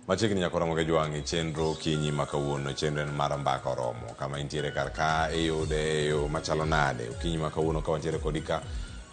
Machiegni nyaka romo gi jwang' e chenro okinyi ma kawuono. Chenro en mar Mbaka Oromo. Kama intiere kar ka iyude e yo machalo nade. Okinyi ma kawuono ka wantiere kodi ka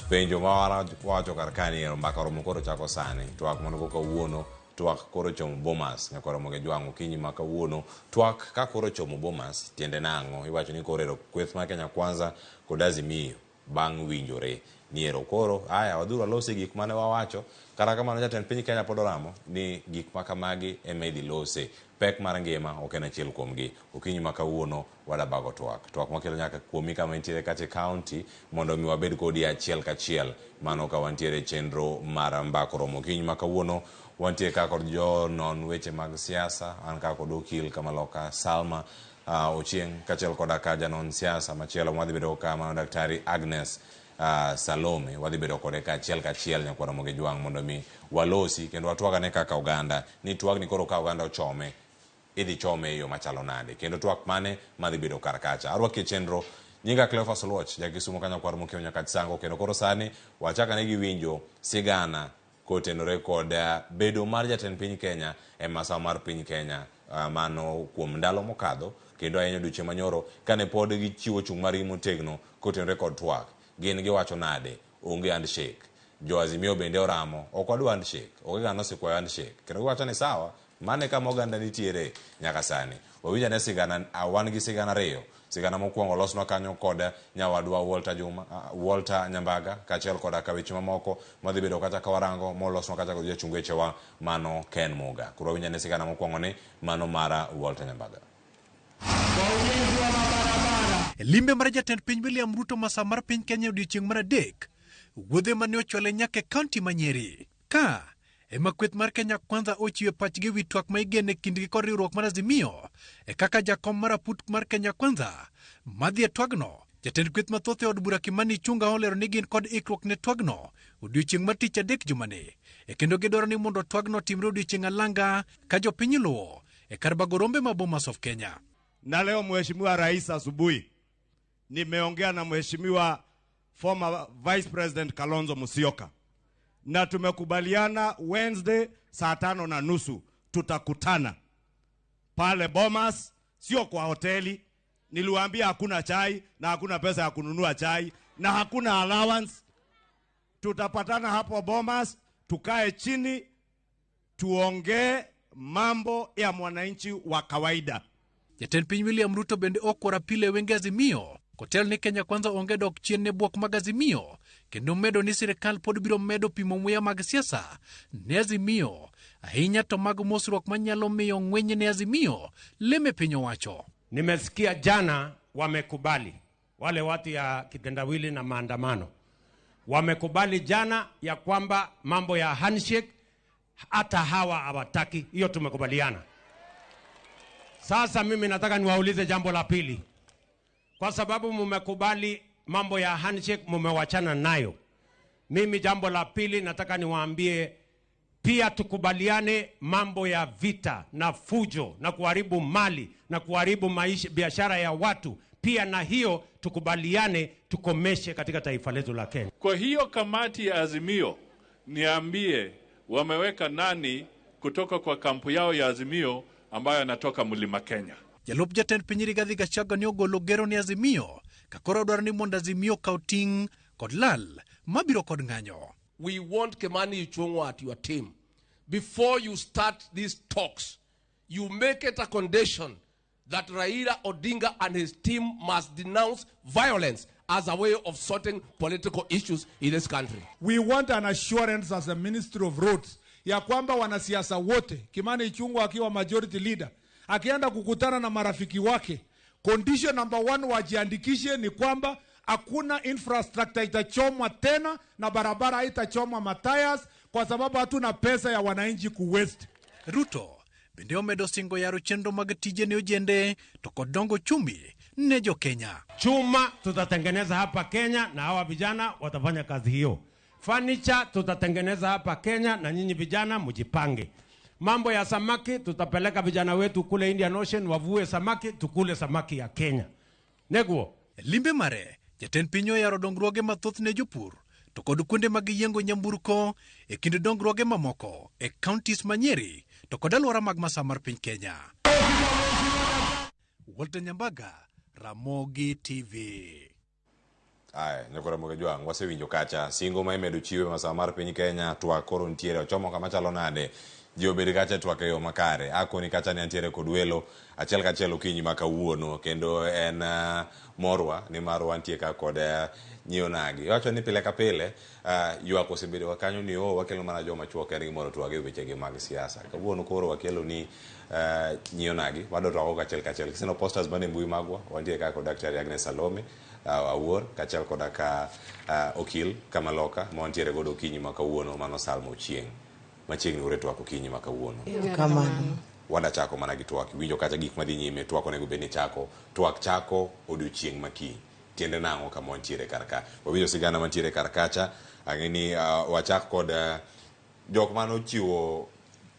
penjo ma wacho kar ka ni ero Mbaka Oromo koro chako sani. Twak mano go kawuono twak koro chomo Bomas nyaka romo gi jwang' okinyi ma kawuono. Twak ka koro chomo Bomas tiende nang'o? Iwacho ni koro ero kweth mar Kenya Kwanza kod Azimio bang' winjore ni ero koro aya wadhuru walose gik mane wawacho. Kata kamano jatend piny Kenya pod oramo ni gik ma kamagi ema idhi lose. Pek mar ngima ok en achiel kuomgi. Okinyi ma kawuono wadabago twak. Twak makelo nyaka kuomi kama intiere kata e county mondo mi wabed kodi achiel kachiel. Mano ka wantiere e chenro mar Mbaka Oromo. Okinyi ma kawuono wantie ka kod jonon weche mag siasa. An ka kod okil kamaloka Salma Ochieng' kaachiel koda ka janon siasa machielo mwadhi bedo ka mano Daktari Agnes Salome. Wadhi bedo kode ka achiel kachiel nyakwar Ramogi Jwang' mondo mi walosi kendo watwagane kaka oganda ni twagni koro ka oganda ochome idhi chome e yo machalo nade kendo twak mane madhi bedo kar kacha. Arwaki e chenro. Nyinga Cleophas Oluoch, ja Kisumo ka nyakwar Mokiewo Nyakach Sango kendo koro sani wachakane gi winjo sigana kotenore kod bedo mar jatend piny Kenya e masawa mar piny Kenya mano kuom ndalo mokadho kendo ahinya odiochieng' manyoro kane pod gichiwo chung' margi motegno kotenore kod twak. Gin giwacho nade? Onge handshake. Jo Azimio bende oramo, ok wadwa handshake. Onge ng'ano osekwayo handshake. Kendo giwacho ni sawa, mano e kama oganda nitiere nyaka sani. Wawinj ane sigana, wan gi sigana ariyo. Sigana mokwongo olosnwa kanyo kod nyawadwa Walter Juma, Walter Nyambaga kaachiel koda ka weche mamoko madhi bedo kacha ka warango molosnwa kacha kod jachung wechewa mano Ken Muga. Koro wawinj ane sigana mokwongo ni mano mara Walter Nyambaga. E limbe mar jatend piny William Ruto masaa mar piny Kenya e odiechieng' mar adek, wuodhe mane ochwale nyaka e kaunti ma Nyeri. Ka ema kweth mar Kenya Kwanza ochiwe pachgi ewi twak ma igeno e kindgi kod riwruok mar Azimio e kaka jakom mar aput mar Kenya Kwanza madhi e twagno. Jatend kweth mathoth e od bura Kimani Ichung'wa olero ni gin kod ikruok ne twagno odiechieng' mar tich adek jumani e kendo gidwaro ni mondo twagno otimre odiechieng' alanga ka jopiny luwo e kar bago rombe ma Bomas of Kenya. Na leo Mheshimiwa Rais asubuhi nimeongea na Mheshimiwa former Vice President Kalonzo Musyoka na tumekubaliana Wednesday saa 5:30 tutakutana pale Bomas, sio kwa hoteli. Niliwaambia hakuna chai na hakuna pesa ya kununua chai na hakuna allowance. Tutapatana hapo Bomas, tukae chini tuongee mambo ya mwananchi wa kawaida. Jatend piny William Ruto bende okworo apile wenge Azimio kotel ni Kenya Kwanza onge dok chien ne bwok mag Azimio kendo medo ni sirikal pod biro medo pimo muya mag siasa ne Azimio ahinya to mag mosruok manyalo miyo ng'weny ne Azimio leme piny owacho. Nimesikia jana wamekubali wale watu ya kitendawili na maandamano wamekubali jana ya kwamba mambo ya handshake hata hawa hawataki, hiyo tumekubaliana. Sasa mimi nataka niwaulize jambo la pili, kwa sababu mumekubali mambo ya handshake, mumewachana nayo. Mimi jambo la pili nataka niwaambie pia tukubaliane mambo ya vita na fujo na kuharibu mali na kuharibu maisha, biashara ya watu pia, na hiyo tukubaliane tukomeshe katika taifa letu la Kenya. Kwa hiyo kamati ya Azimio, niambie wameweka nani kutoka kwa kampu yao ya Azimio ambayo anatoka Mlima Kenya? Jalup jatend piny Rigathi Gachagua ne ogolo gero ne Azimio ka koro dwaro ni mondo Azimio okaw ting' kod lal mabiro kod ng'anyo. We want Kimani Ichung'wa at your team. Before you start these talks, you make it a condition that Raila Odinga and his team must denounce violence as a way of sorting political issues in this country. We want an assurance as a Ministry of Roads ya kwamba wanasiasa wote, Kimani Ichung'wa akiwa majority leader, akienda kukutana na marafiki wake, condition number 1 wajiandikishe ni kwamba hakuna infrastructure itachomwa tena na barabara haitachomwa matires kwa sababu hatuna pesa ya wananchi ku waste. Ruto bende omedo singo yaro chenro mag tije ne ojende to kod dongo uchumi ne jo Kenya. Chuma tutatengeneza hapa Kenya na hawa vijana watafanya kazi hiyo. Furniture tutatengeneza hapa Kenya na nyinyi vijana mjipange. Mambo ya samaki tutapeleka vijana wetu kule Indian Ocean wavue samaki, tukule samaki ya Kenya. Neguo. Limbe mare, jatend piny oyaro dongruoge mathoth ne jopur to kod kuonde mag yiengo nyamburko e kind dongruoge mamoko e counties ma Nyeri to kod alwora mag masawa mar piny Kenya. Walter Nyambaga, Ramogi TV. Aya, nyakora Ramogi Jwang', wasewinjo kacha singo ma imedo chiwe masawa mar piny Kenya, twak koro nitiere ochomo kama chalo nade? Ji obed kacha e twak e yo makare. Akoni kacha ni antiere kod welo achiel kachiel okinyi ma kawuono kendo en morwa nimar wantie ka kod nyiewo nagi. Iwacho ni pile ka pile ywak osebedo ka kanyo ni oh wakelo mana joma chuo kendgi mondo otwag e wechegi mag siasa. Kawuono koro wakelo ni nyiewo nagi wadwa twako kachiel kachiel. Kiseneno posters mane mbui magwa wantie ka kod Daktari Agnes Salome Awuor kaachiel koda ka okil Kamaloka ma wantiere godo okinyi ma kawuono mano Salma Ochieng'. Machiegni ure twak okinyi ma kawuono. Kamano. Wada chako mana gi twak. Iwinjo kacha gik madhi nyime twak onego bed ni chako. Twak chako odiochieng' ma kiny. Tiende nang'o kama wantiere kar ka? Wawinjo sigana mantiere kar kacha. Ang'e ni wachak kod jok mane ochiwo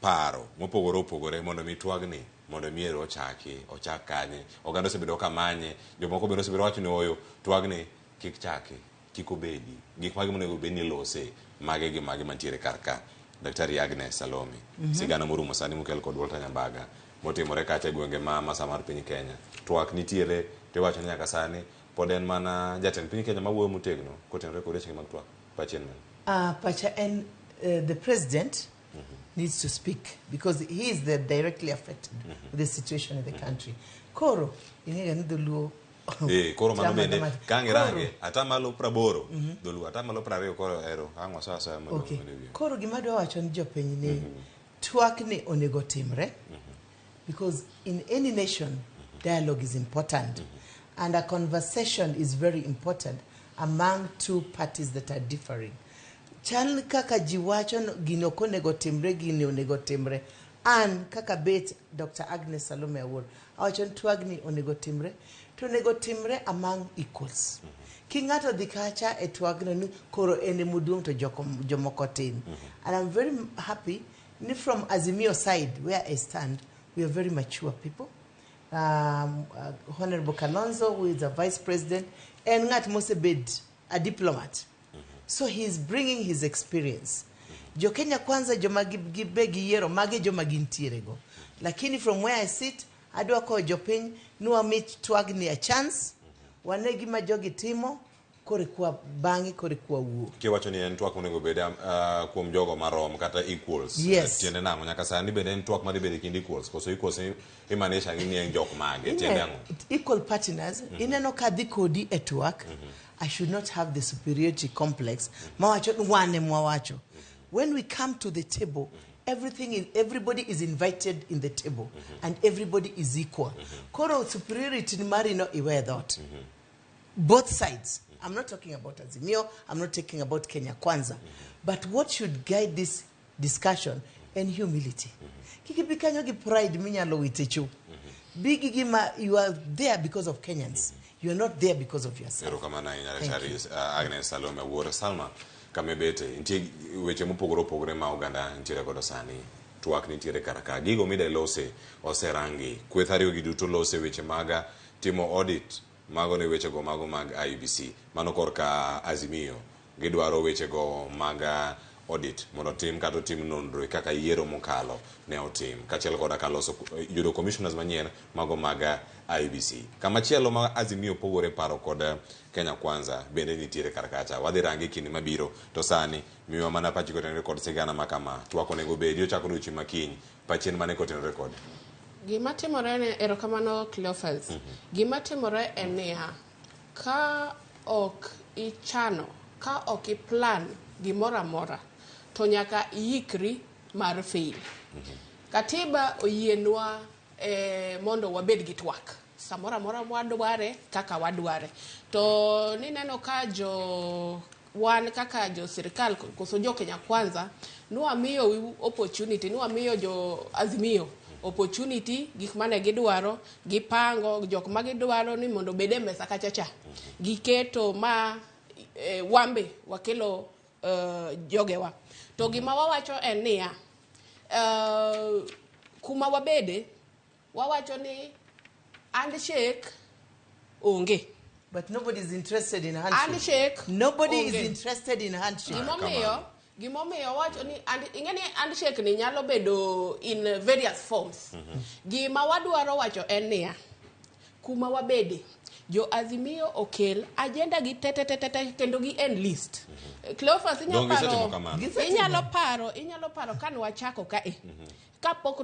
paro mopogore opogore mondo mi twagni mondo mi ero ochaki ochak kanye. Oganda osebedo ka manye. Jomoko bende osebedo wacho ni oyo twagni kik chaki kik obedi. Gik mage monego bed ni ilose mage gi mage mantiere kar ka. Daktari Agnes Salome. Sigana morumo sani mokel kod Walter Nyambaga motimore kacha e gwenge ma masawa mar piny Kenya. Twak nitiere tiwacho ni nyaka sani pod en mana jatend piny Kenya mawuoyo motegno kotenore kod weche mag twak. Pachi en mane? Pacha en the president needs to speak because he is the directly affected with the situation in the country. Koro ing'eyo ni dholuo Koro mano bende ka ang' irange atamalo 80 dholuo atamalo 20 koro ero ang' wasoyo asoya madong' mana e wiye. Koro gima adwa wacho ni jopiny ni twak ni onego timre because in any nation dialogue is important and a conversation is very important among two parties that are differing. Chal kaka ji wacho gini ok onego timre, gini onego timre. An kaka bet Dr. Agnes Salome Awuor awacho ni twagni onego timre to onego timre among equals. Ki ng'ato dhi kacha e twagno ni koro en ema to jomoko tin. And I'm very happy ni from Azimio side where I stand, we are very mature people. Honorable Kalonzo, who is a vice president, en ng'at mosebet a diplomat. So he is bringing his experience. Jo Kenya Kwanza joma gibe giyiero mage joma gintiere go. Lakini from where I sit, adwa kowo jopiny ni wami twagni a chance, wane gima jogi timo, koro kwa bang'e koro kwa wuo. Kiwacho ni en twak monego bed kuom jogo marom kata equals. Yes. Tiende nang'o? Nyaka sani bende en twak madhi bedo e kind equals. Koso equals imaanisha ni en jok mage? Tiende ang'o? Equal partners, ineno ka dhi kodi e twak, I should not have the superiority complex. Mawacho ni wan ema wawacho. When we come to the table, everybody is invited in the table and everybody is equal. Koro superiority ni mari no iwe dhot. Both sides. I'm not talking about Azimio, I'm not talking about Kenya Kwanza. But what should guide this discussion and humility. Kik ibi kanyo gi pride minyalo wite cho. Bi gi gima you are there because of Kenyans. You are not there because of yourself. Erokamano ahinya Thank Daktari you. Agnes Salome Awuor. Salma, kama ibete, nitie weche mopogore opogore ma oganda nitiere godo sani. Twak nitiere kar ka. Gigo mida lose oserangi. Kweth ariyo gi duto lose weche mag timo audit. Mago ne weche go mago mag IEBC. Mano korka Azimio. Gidwaro weche go mag audit mondo otim kata otim nonro e kaka yiero mokalo ne otim. Kaachiel koda ka loso yudo commissioners manyien mago mag IEBC. Kamachielo ma Azimio pogore paro kod Kenya Kwanza bende nitiere kar kacha. Wadhi range kinde mabiro to sani miwa mana pachi kotenore kod sigana ma kama. Twak onego bedi ochako odiochieng' ma kiny. Pachi en mane kotenore kode? Gima timore ne erokamano Cleophas. Gima timore en niya, ka ok ichano, ka ok iplan gimoro amora, to nyaka iikri mar fail. Katiba oyienwa mondo wabed gi twak samoro amora mwadware kaka wadware. To nineno ka jo wan kaka jo sirikal koso jo Kenya Kwanza nwamiyo opportunity, nwamiyo jo Azimio opportunity gik mane gidwaro, gipango jok ma gidwaro ni mondo obed e mesa kacha cha. Giketo ma wambe wakelo jogewa. To gima wawacho en niya, kuma wabede, wawacho ni handshake onge. But nobody is interested in handshake. Handshake Nobody is onge. interested in handshake. Gimomiyo, Gimomiyo wacho ni ing'e ni handshake ni nyalo bedo in various forms. Gima wadwaro wacho en niya, kuma wabede, jo Azimio okel agenda gi te te te te te kendo gi enlist. Cleophas inyalo Donge gisetimo paro kamano? inyalo paro kane wachako kae. Kapok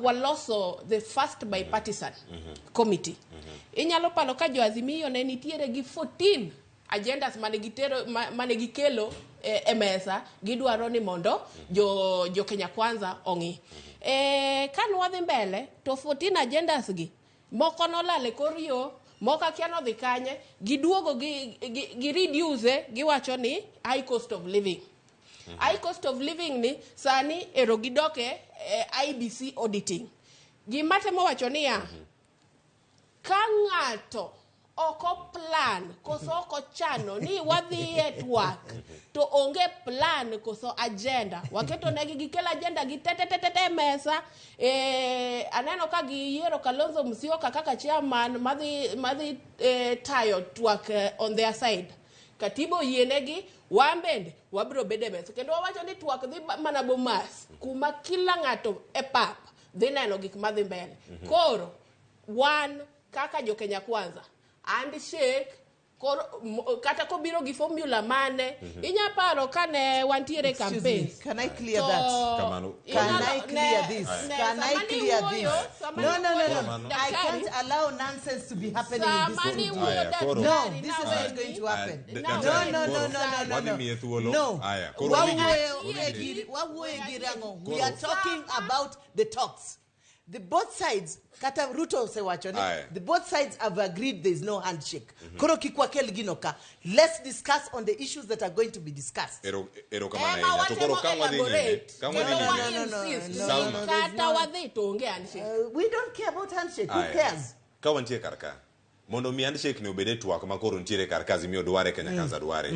waloso the first bipartisan committee. Inyalo paro ka jo Azimio ne nitiere gi 14 agendas mane gitero mane gikelo e mesa gidwaro ni mondo jo Kenya Kwanza ong'i. Ka nwadhi mbele to 14 agendas gi moko nolal e kor yo moko akia nodhi kanye giduogo gi reduce giwacho ni high cost of living. High cost of living ni sani ero gidoke IEBC auditing. Gima temo wacho niya, ka ng'ato ok oplan koso ok ochano ni wadhi e twak to onge plan koso agenda waketo negi gikel agenda gi te te te te te e mesa aneno ka giyiero Kalonzo Musyoka kaka chairman madhi tayo twak on their side katiba oyienegi wan bende wabiro bedo e mesa kendo wawacho ni twak dhi mana Bomas kuma kila ng'ato e pap dhi neno gik madhi mbele koro wan kaka jo Kenya Kwanza handshake koro kata kobiro gi formula mane inya paro kane wantiere Excuse me, campaigns can I clear To- that? Kamano. Can I clear this? Can I clear this? No, no, no, no. I can't allow nonsense to be happening in this Samani studio. wuoyo Aya, koro- No, daktari this is naweni. not going to happen. No. No, no, no, no, no, no, Wadhi no. miye thuolo. No. Aya, koro wadhi Wawuoye gi rang'o. We are talking about the talks. The both sides, kata Ruto osewacho ni, Aye. the both sides have agreed there is no handshake. Koro kik wakel gino ka. Let's discuss on the issues that are going to be discussed. Erokamano Ema ahinya. To koro watemo ka wadhi nyime, elaborate. ka wadhi Kendo nyime. wa No, no, no, insist no, Salma. ni no, there's kata no- wadhi to onge handshake. We don't care about handshake. Who Aya. cares? Ka wantie kar ka mondo mi handshake ni obed e twak ma koro nitiere kar ka Azimio dware Kenya Kwanza dware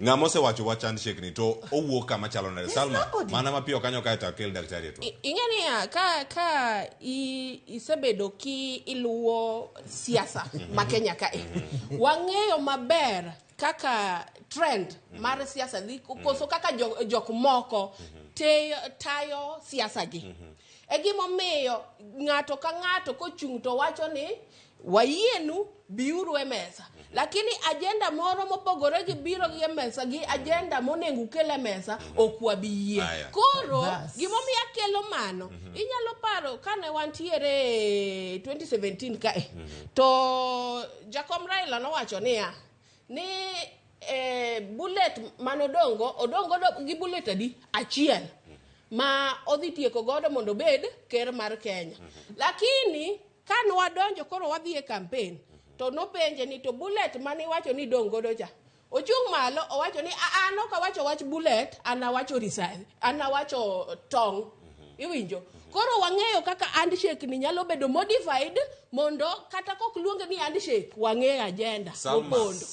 ng'ama osewacho wach handshake ni to owuok kama chalo nade There's Salma nobody. mana mapiyo kanyo kae to akel daktari e twak Ing'e niya ka isebedo ki iluwo siasa ma Kenya kae wang'eyo maber kaka trend mar siasa dhi koso kaka jok moko tayo siasa gi e gimomiyo ng'ato ka ng'ato kochung' to wacho ni wayienu biuru e mesa lakini agenda moro mopogore gi biro gi e mesa gi agenda monego ukel e mesa ok wabi yie Aya. koro Bas. gimomiyo akelo mano inyalo paro kane wantiere 2017 kae to jakom Raila nowacho niya ni bullet manodongo odongo gi bullet adi achiel ma odhi tieko godo mondo obed ker mar Kenya lakini kane wadonjo koro wadhi e campaign to nopenje ni to bullet mane iwacho ni idong' godo cha ochung' malo owacho ni an ok awacho wach bullet an awacho risasi an awacho tong' iwinjo koro wang'eyo kaka handshake ni nyalo bedo modified mondo kata kok luonge ni handshake wang'eyo agenda Salma, mopondo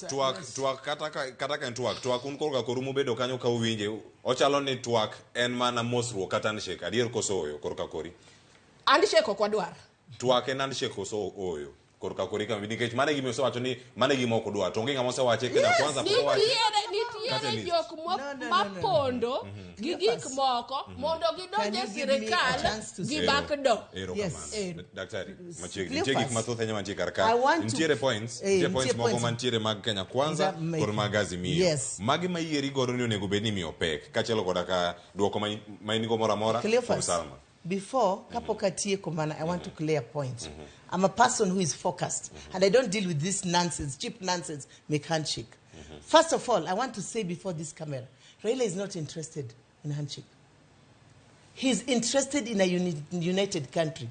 twak kata ka en twak un korka koru mubedo kanyo ka uwinje ochalo ni twak en mana mosruok kata handshake adier koso oyo korka kori Handshake ok wadwar. Twak en handshake koso oyo korka kori kama nikech mano e gima osewacho ni mano e gima ok odwar to onge ng'ama osewache Kenya Kwanza pok owache Nitiere Kata list. jok No, no, no, no. mapondo gi gik moko mondo Can gidonj e you give me a sirikal chance to gi speak? backdoor. Ero Yes. kamano. Ero. Daktari, machiegni. Cleophas. Nitie gik mathoth ahinya mantie kar ka. I want to- Nitiere points, Eh, nitie points nitie moko points. mantiere mag Kenya Kwanza Nga- kod mag Azimio. Yes. Magi ma yieri godo ni onego bed ni imiyo pek kaachiel koda ka duoko ma in go moro amora kuom Cleophas, Salma. before kapok atieko mana, I want to clear a point. I'm a person who is focused, and I don't deal with this nonsense, cheap nonsense, make handshake. First of all, I want to say before this camera, Raila is not interested in handshake. He's interested in a united country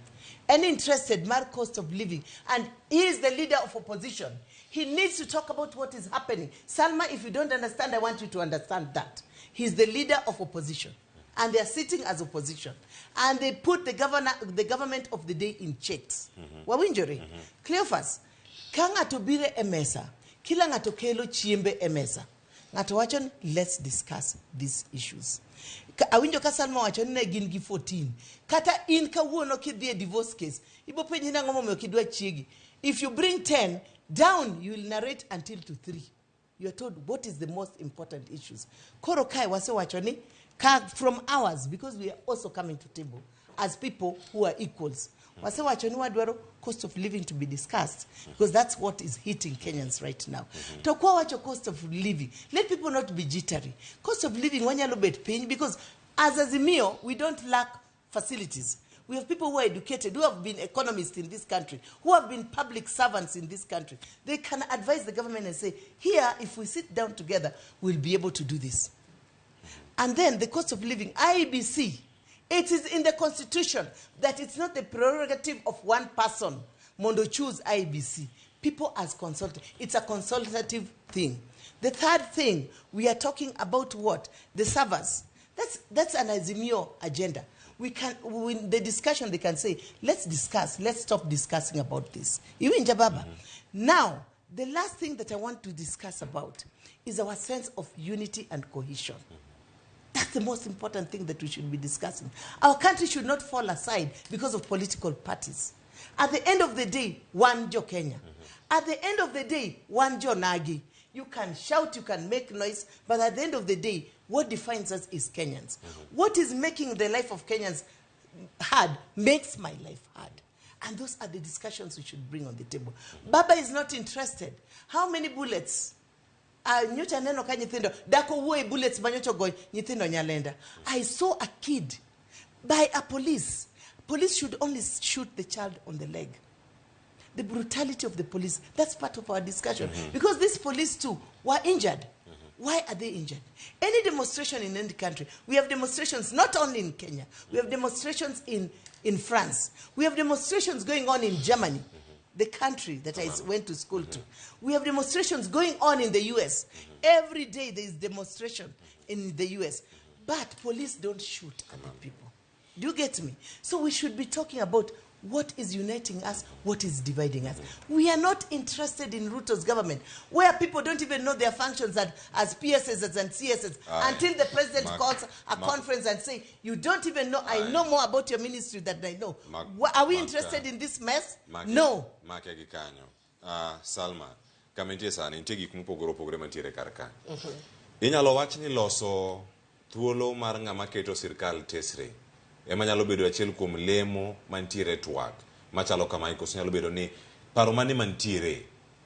and interested mar cost of living. And he is the leader of opposition. He needs to talk about what is happening. Salma, if you don't understand, I want you to understand that. He's the leader of opposition. And they are sitting as opposition. And they put the government of the day in checks. Wawinjore. Cleophas, ka ng'ato biro e mesa, kila ng'ato kelo chiembe e mesa. Ng'ato wacho ni let's discuss these issues. Awinjo ka Salma wacho ni ne gin gi 14. Kata in kawuono kidhi e divorce case, ibo penji nang'o momiyo kidwa chiegi. If you bring 10, down you will narrate until to 3. You are told what is the most important issues. Koro kae wasewacho ni ka from ours, because we are also coming to table as people who are equals. Wasewacho ni wadwaro cost of living to be discussed because that's what is hitting Kenyans right now. To kwa wacho cost of living, let people not be jittery. Cost of living wanyalo bet piny because as Azimio, we don't lack facilities. We have people who are educated, who have been economists in this country, who have been public servants in this country. They can advise the government and say, here, if we sit down together, we'll be able to do this. And then the cost of living, IEBC, it is in the constitution that it's not the prerogative of one person, Mondo choose IEBC. People as consulted. It's a consultative thing. The third thing, we are talking about what? The servers. That's an Azimio agenda. We can, in the discussion, they can say, let's discuss, let's stop discussing about this. Iwinja baba. Now, the last thing that I want to discuss about is our sense of unity and cohesion. That's the most important thing that we should be discussing. Our country should not fall aside because of political parties. At the end of the day, one Jo Kenya. At the end of the day, one Jo Nagi. You can shout, you can make noise, but at the end of the day, what defines us is Kenyans. What is making the life of Kenyans hard makes my life hard. And those are the discussions we should bring on the table. Baba is not interested. How many bullets? Nyocha neno ka nyithindo dako wuoye bullets manyocha go nyithindo Nyalenda. I saw a kid by a police. Police should only shoot the child on the leg. The brutality of the police, that's part of our discussion. Because these police too were injured. Why are they injured? Any demonstration in any country, we have demonstrations not only in Kenya, we have demonstrations in France, we have demonstrations going on in Germany, the country that I went to school to. We have demonstrations going on in the US. Every day there is demonstration in the US. But police don't shoot at the people. Do you get me? So we should be talking about what is uniting us, what is dividing us. We are not interested in Ruto's government, where people don't even know their functions as PSs and CSs until the president calls a conference and say, you don't even know, I know more about your ministry than I know. Are we interested in this mess? No. Make gi kanyo. Salma, kama intie sani, nitie gik mopogore opogore mantiere kar ka. Inyalo wach ni loso thuolo mar ng'ama keto sirkal tesre ema nyalo bedo achiel kuom lemo mantiere e twak machalo kamae, koso nyalo bedo ni paro mane mantiere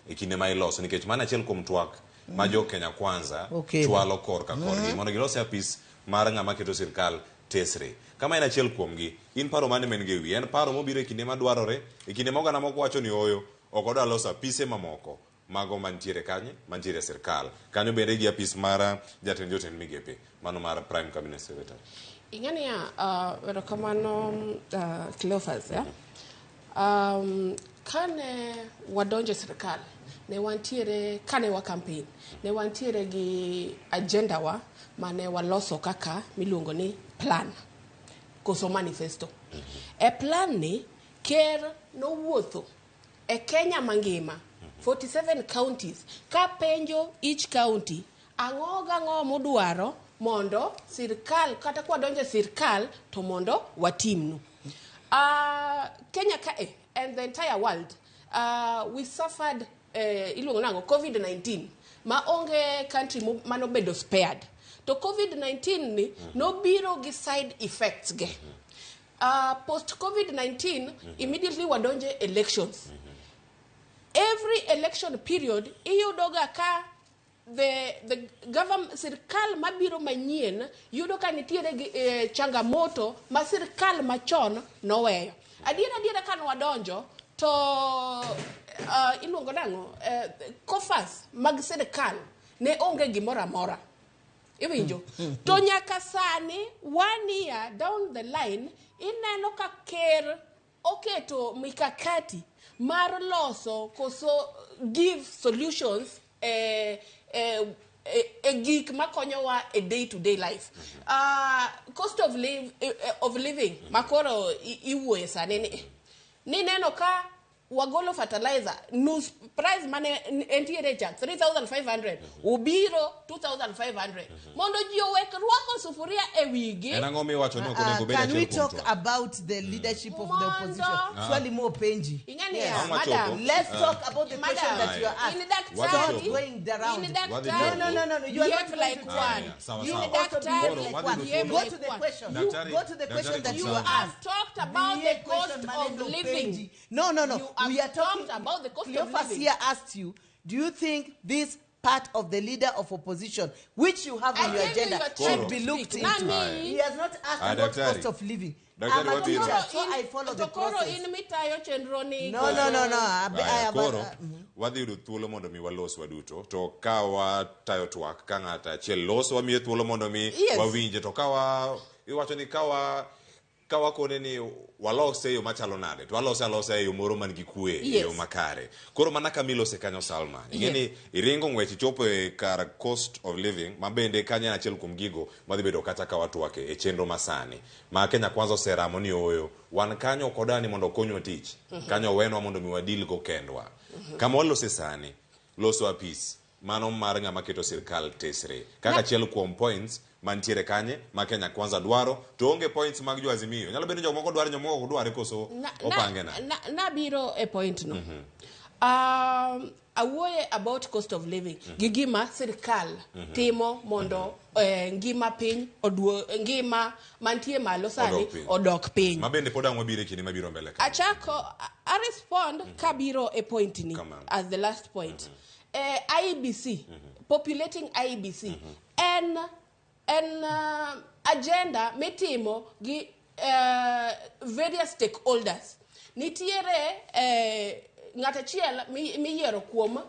e kinde ma iloso, nikech mano achiel kuom twak ma jo Kenya Kwanza chwalo korka korgi mondo gilos e apis mar ng'ama keto sirkal tesre. Kama en achiel kuomgi, in paro mane ma en go e wiyi? En paro mobiro e kinde madwarore, e kinde ma oganda moko wacho ni ooyo, ok odwa loso apise mamoko mago mantiere kanye, mantiere e sirkal. Kanyo bende gi apis mar jatend jotend migepe, mano mar Prime Cabinet Secretary. Ing'e niya, erokamano Cleophas, yeah? Kane wadonjo e sirkal, ne wantiere, kane wa campaign, ne wantiere gi agenda wa mane waloso kaka miluongo ni plan, koso manifesto. E plan ni, ker nowuotho e Kenya mangima, 47 counties, ka penjo each county, ang'o gang'o mudwaro mondo sirkal, kata kwadonjo e sirkal, to mondo watimnu. Kenya kae, and the entire world, we suffered, iluongo nang'o, COVID-19, ma onge country manobedo spared. To COVID-19 ni nobiro gi side effects ge. Post COVID-19, immediately wadonje elections. Every election period, iyudoga ka the government, sirkal mabiro manyien, yudo ka nitiere gi changamoto ma sirkal machon noweyo. Adiera adiera ka nwadonjo, to iluongo nang'o, coffers mag sirkal ne onge gimoro amora. Iwinjo? To nyaka sani, 1 year down the line, ineno ka ker oketo mikakati mar loso koso give solutions e gik makonyowa e day to day life. Cost of living makoro iwuoye sani ni nineno ka Wagolo fertilizer nus price mane entiere cha 3500 ubiro 2500 mondo ji owek rwako sufuria e wigi. En ang'o miwacho ni ok onego bed Can we achiel kuom talk twak? about the leadership of the Mondo. opposition? Swali mo penji. Ing'ani Yes. ya, Ang' wachopo. madam. Let's talk about the Madam. question that you are asked. In daktari, Wadhi Stop going around. in Wadhi daktari, No, no, no, no. You are behave not like going to one. Ah, yeah. Sawa, In sawa. daktari, Koro, Like wadhi one. yudo behave thuolo. Go like to the one. question. Daktari- Go to the question Daktari that you You were Kusaga. have asked. talked about Ndiye the cost question of maneno living. penji. No, no, no. You have We are talking talked about the cost of Cleophas living. here asked you, do you think this part of the leader of opposition, which you have I on your gave you agenda, your time should to be looked speak. into? Nami- He has not asked Aye, about Daktari. cost of living. Daktari, I'm a what do you teacher, think? so I follow the to koro process. in mitayo chenro ni No, no, no, no. I Aya, have koro a, wadhi yudo thuolo mondo mi walos waduto to ka watayo twak ka ng'ato achiel loso wamiye thuolo mondo mi Yes. wawinje to ka wa iwacho ni ka wa ka wakone ni walose e yo machalo nade to walose alosa e yo moro man gi kwe e Yes. yo makare koro mana kama ilose kanyo Salma ing'e ni iringo ng'wech ichopo e kar cost of living ma bende kanyo en achiel kuom gigo madhi bedo kata ka watwake e chenro masani ma Kenya Kwanza oseramo ni ooyo wan kanyo ok odani mondo okonywa tich kanyo owenwa mondo mi wadil go kendwa kama walose sani loso apis mano mar ng'ama keto sirkal tesre kaka achiel kuom points mantiere kanye ma Kenya Kwanza dwaro to onge points mag jo Azimio nyalo bedo ni jomoko dware jomoko ok dware koso opange na nabiro e point no awuoye about cost of living gi gima sirkal timo mondo ngima piny oduo ngima mantie malo sani Odok piny. odok piny ma bende pod ang' wabiro e kinde mabiro mbele ka achako a respond kabiro e point ni Kamano. as the last point IEBC populating IEBC en agenda mitimo gi various stakeholders nitiere ng'at achiel miyiero kuom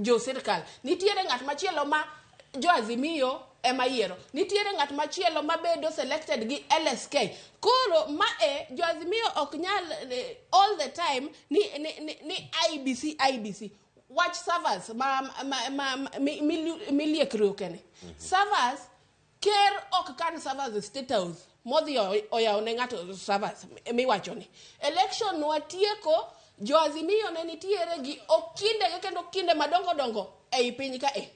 jo sirkal nitiere ng'at machielo ma jo Azimio ema yiero nitiere ng'at machielo mabedo selected gi LSK koro ma e jo Azimio ok nyal all the time ni IEBC IEBC wach servers ma miliekruokene servers ker ok kan servers e state house modhi oyawo ne ng'ato servers miwacho ni election watieko jo Azimio ne nitiere gi okindege kendo okinde madongo dongo ei piny ka e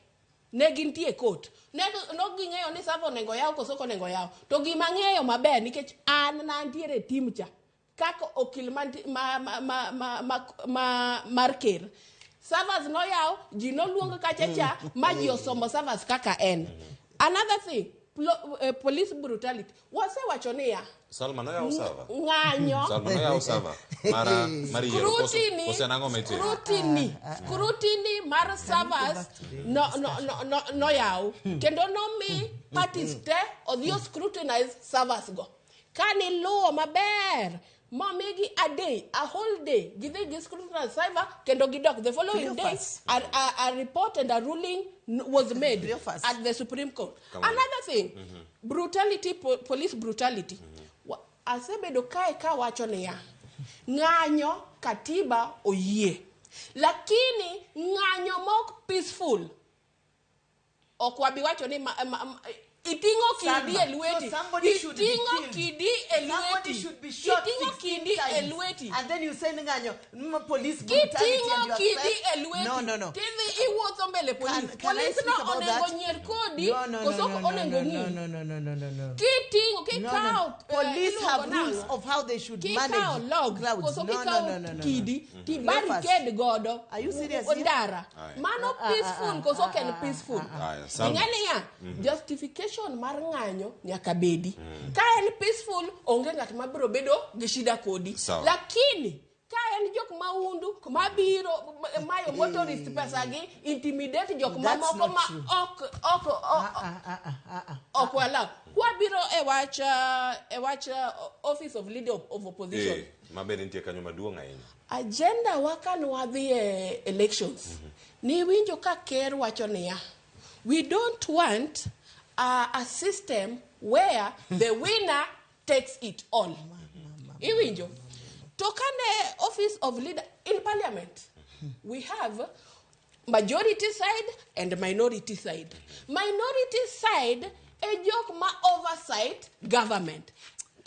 ne gintie court ne nok ging'eyo ni server onego yaw koso ok onego yaw to gima ng'eyo maber nikech an nantiere e team cha kaka okil ma mar ker servers noyaw ji noluong kacha cha ma ji osomo servers kaka en another thing police brutality wasewacho niya Salma noyawo server ng'anyo Salma noyawo server mar yiero koso scrutiny koso en ang'o mitimo scrutiny mar servers no noyaw kendo nomi parties te odhi o scrutinize servers go kaniluwo maber momigi a day a whole day gidhi gi scrutinize server kendo gidok the following day Cleophas. a report and a ruling was made Cleophas. at the Supreme Court. Come on. Another thing, brutality, police brutality. Asebedo kae kawacho niya, ng'anyo katiba oyie, lakini ng'anyo mok peaceful ok wabi wacho ni iting'o kidi Salma, e lweti so somebody should be iting'o killed. kidi e Somebody lweti should be shot iting'o 16 kidi e times. lweti And then you send ng'anyo, police brutality and kiting'o you kidi accept- e lweti No, no, no. tidhi iwuotho mbele polis Can I polis speak no about onego that? nyier kodi No, no, no, koso no, no, onego no, ng'i no, no, no, no, no, no. kiting'o No, kikawo no. Police have rules of how they should kikawo manage log crowds. koso No, no, kikawo no, no, no, no. kidi ti Cleophas. barricade godo Are you serious here? ndara Aye. mano peaceful koso ok en peaceful Aya, Salma. ing'e niya justification mar ng'anyo nyaka bedi ka en peaceful onge ng'at mabiro bedo gi shida kodi Sawa. lakini ka en jok maundu mabiro mayo motorist pesa gi intimidate jok That's mamoko not ma true. ok ok wallow kwabiro e wach office of leader of opposition ma bende nitie kanyo maduong' ahinya agenda wa kane wadhi e elections niwinjo ka ker wacho niya we don't want a system where the winner takes it all iwinjo to kane office of leader in parliament we have majority side and minority side minority side e jok ma oversight government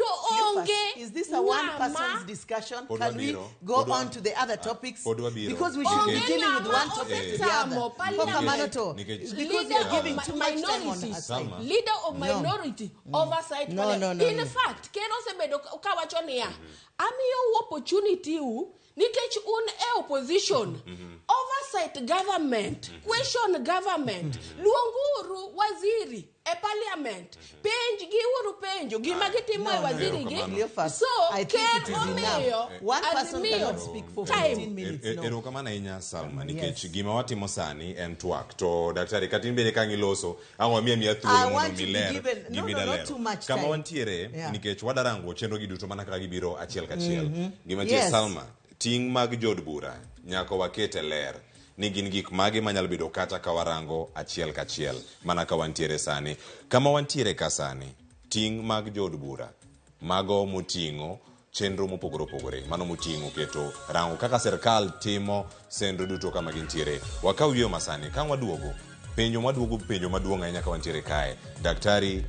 To onge Is this a one ng'ama person's discussion? Pod Can we wabiro. go Pod wa- on to the other topics? pod wabiro. Because we should be Nikech- dealing with one Onge topic to the ng'ama other. osechamo Kokamano to, Nikech- because Leader you're of giving too much time on her minorities. side. Salma. Leader of No. minority oversight No, panel. no, no, In no. fact, ker osebedo kawacho niya, amiyou opportunity u nikech un e opposition. Oversight government, question government, luonguru waziri e parliament, penj giuru penjo gima gitimo e No, no, waziri gi. Erokamano. Cleophas, So I think ker it is omiyo enough. One person Azimio cannot speak for time. 15 minutes. No. Erokamano ahinya Salma nikech Yes. gima watimo sani en twak to daktari kata in bende kang' iloso ang' wamiya miya I thuolo mondo want to be miler given- no, gima no, not idalero. too much Kama time. wantiere Yeah. nikech wadarango chenro gi duto mana kaka gibiro achiel kachiel. Gima nitie Yes. Salma, ting' mag jood bura nyaka waket e ler ni gin gik mage manyalo bedo kata ka warango achiel kachiel mana ka wantiere sani. Kama wantiere ka sani, ting' mag jood bura mago moting'o chenro mopogore opogore mano moting'o keto rango kaka sirkal timo sendro duto kama gintiere. Wakaw yweyo masani ka waduogo penjo maduogo penjo maduong' ahinya ka wantiere kae daktari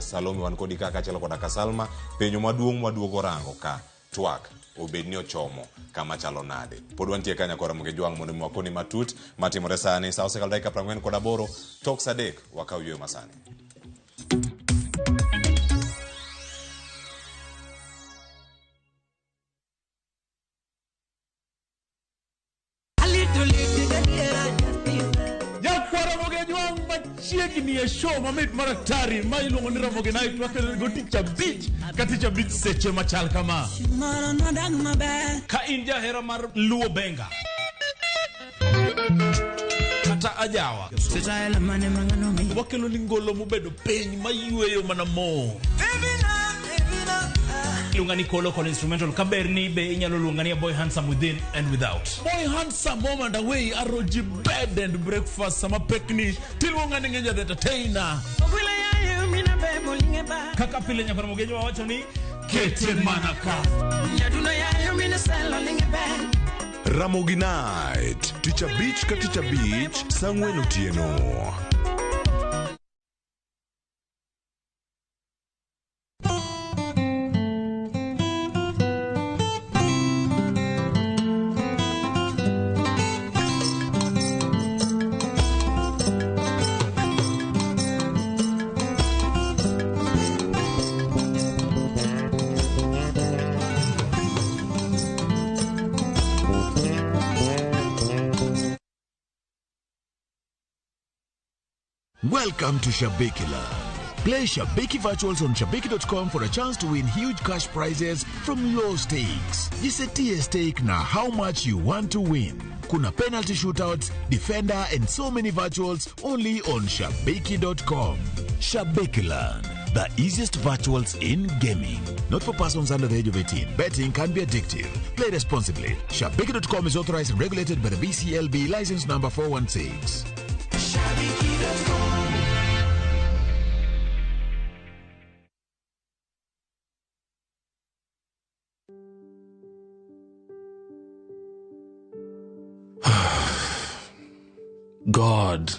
Salome wan kodi ka kaachiel koda ka Salma penjo maduong' maduogo rango ka twak obed ni ochomo kama chalo nade pod wantie ka nyakora Ramogi Jwang' mondo mi wakoni matut matimore sani sa osekalo dakika 48 tok sa 3 wakaw yweyo masani. Nyakwar Ramogi Ajwang' machiegni e show mamit mar atari ma iluongo ni Ramogi Night wakelo go tich abich ka tich abich seche machal kama. Ka in jahera mar Luo Benga kata ajawa, wakelo ni ngolo mobedo piny mayweyo mana mo. Iluonga ni Kolo kod instrumental kaber ni be inyalo luonga ni a boy handsome within and without. Boy handsome home and away aroji bed and breakfast sama pekni tiluonga ni Ngeja the entertainer. Kaka pile nyakwar Ramogi Ajwang' wacho ni kete mana ka. Ramogi Night, tich abich ka tich abich, saa ang'wen otieno. Welcome to Shabiki Land. Play Shabiki Virtuals on Shabiki.com for a chance to win huge cash prizes from low stakes. Jisetie stake na how much you want to win. Kuna penalty shootouts, defender, and so many virtuals only on Shabiki.com. Shabiki Land, the easiest virtuals in gaming. Not for persons under the age of 18. Betting can be addictive. Play responsibly. Shabiki.com is authorized and regulated by the BCLB license number 416. God,